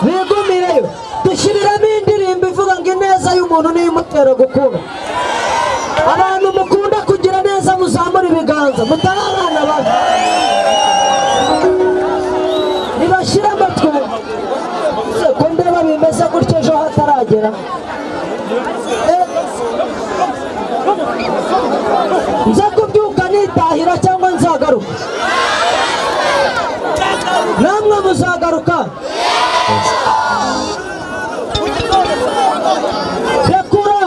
bigumireyo. Dushyiriramo indirimbo ivuga ngo ineza y'umuntu niyo imutera gukura. Abantu mukunda kugira neza muzamura ibiganza, mutari abana babi nibashyire amatwi ko ndeba bimeze gutyo ejo hataragera. Nza kubyuka nitahira cyangwa nzagaruka, namwe muzagaruka. Rekura.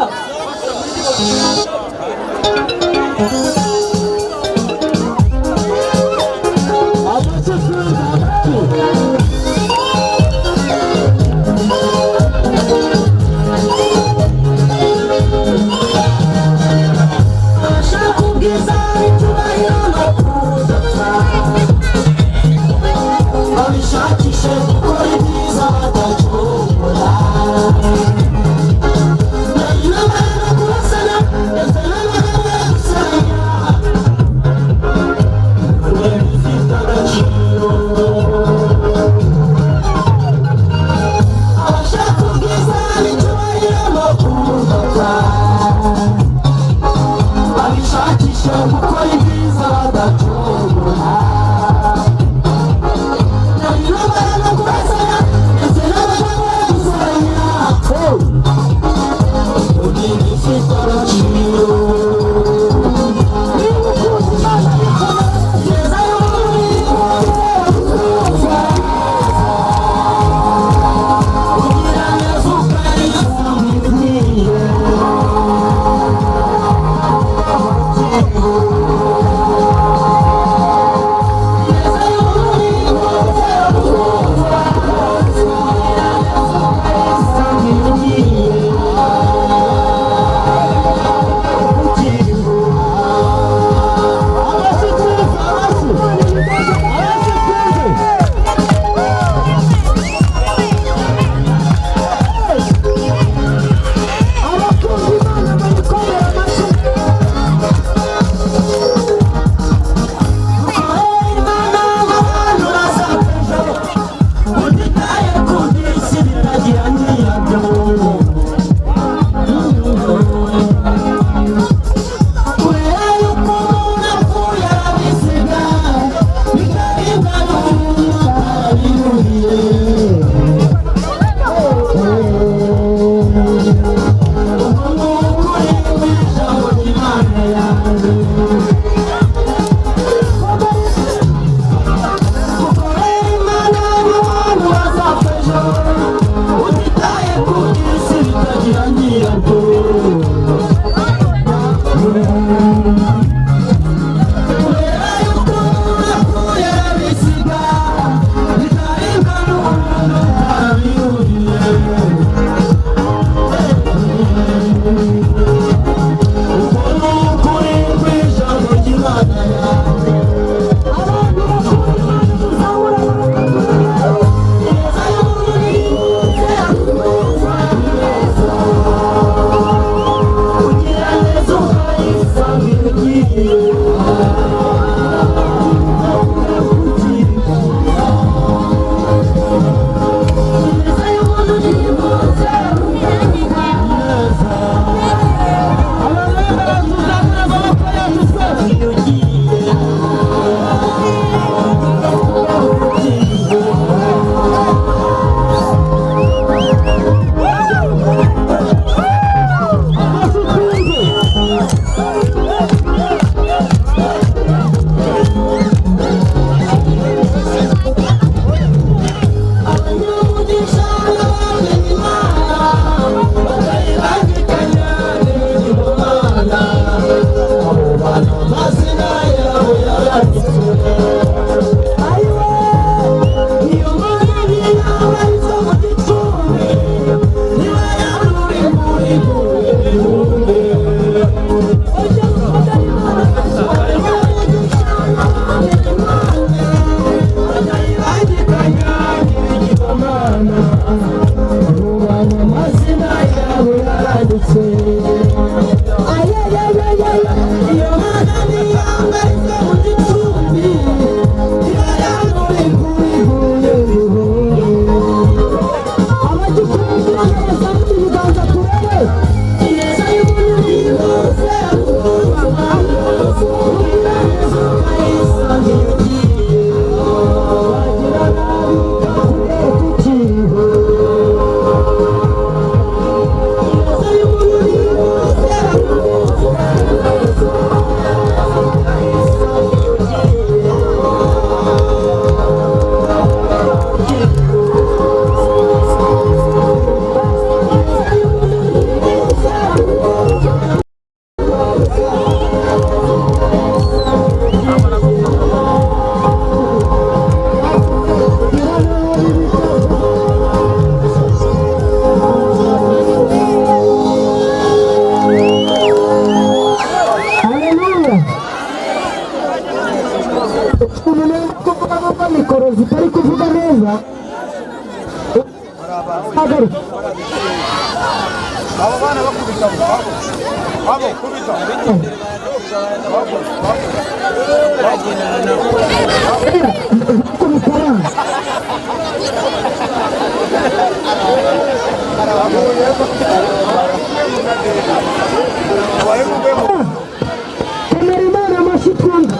Komera Imana amashyi twumve.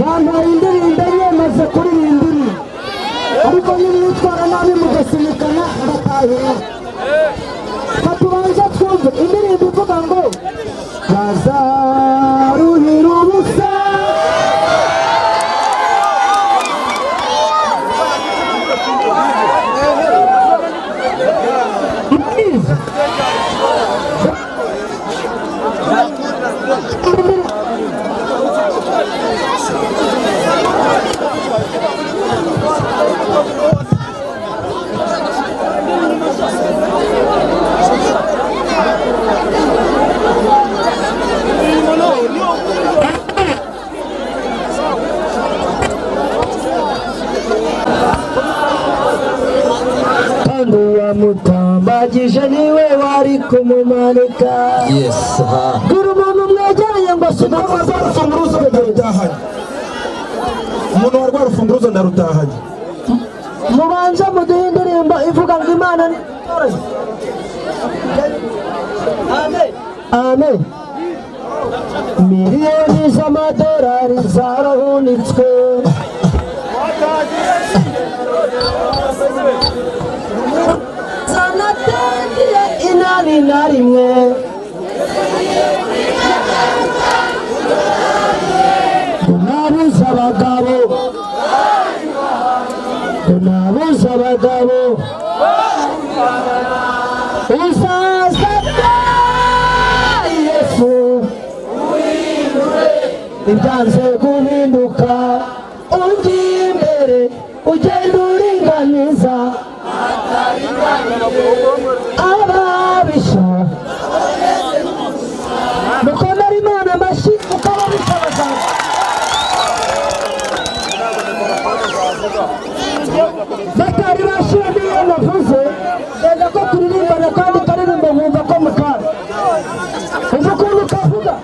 Bampaye indirimbo enye, maze kuririmba imwe, ariko nimwitwara nabi mugasunikana ndatahira. Katubanza twumve indirimbo ivuga ngo bazaruhira ubusa. Kandi uwamutambagije niwe wari kumumanika. Yes ha. Bwira umuntu mwegeranye ngo Umuntu wa rwa rufunguzo ndarutahanye. Umuntu wa rwa rufunguzo ndarutahanye. Mubanze muduhe indirimbo ivuga ngo Imana ni. Amen. Amen. Miliyoni z'amadolari zarahunitswe. Zanatangiye inani na rimwe. Nabuze abagabo, nabuze abagabo, uzaza bwa Yesu ibyanze guhinduka, ugiye imbere ugenda uringaniza ababisha. Mukomere Imana amashyi kuko ababisha bazaza. Batari bashira niyo navuze, yenda ko turirimbana kandi karirimbo nkumva ko mukara. Umva ukuntu kavuga.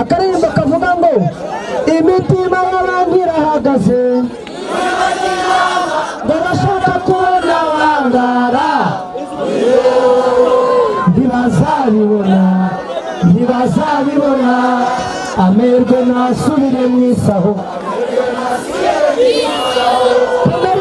Akaririmbo kavuga ngo imitima y'abantu irahagaze, barashaka kubona wangara, ntibazabibona, ntibazabibona, amerwe nasubire mu isaho. Komera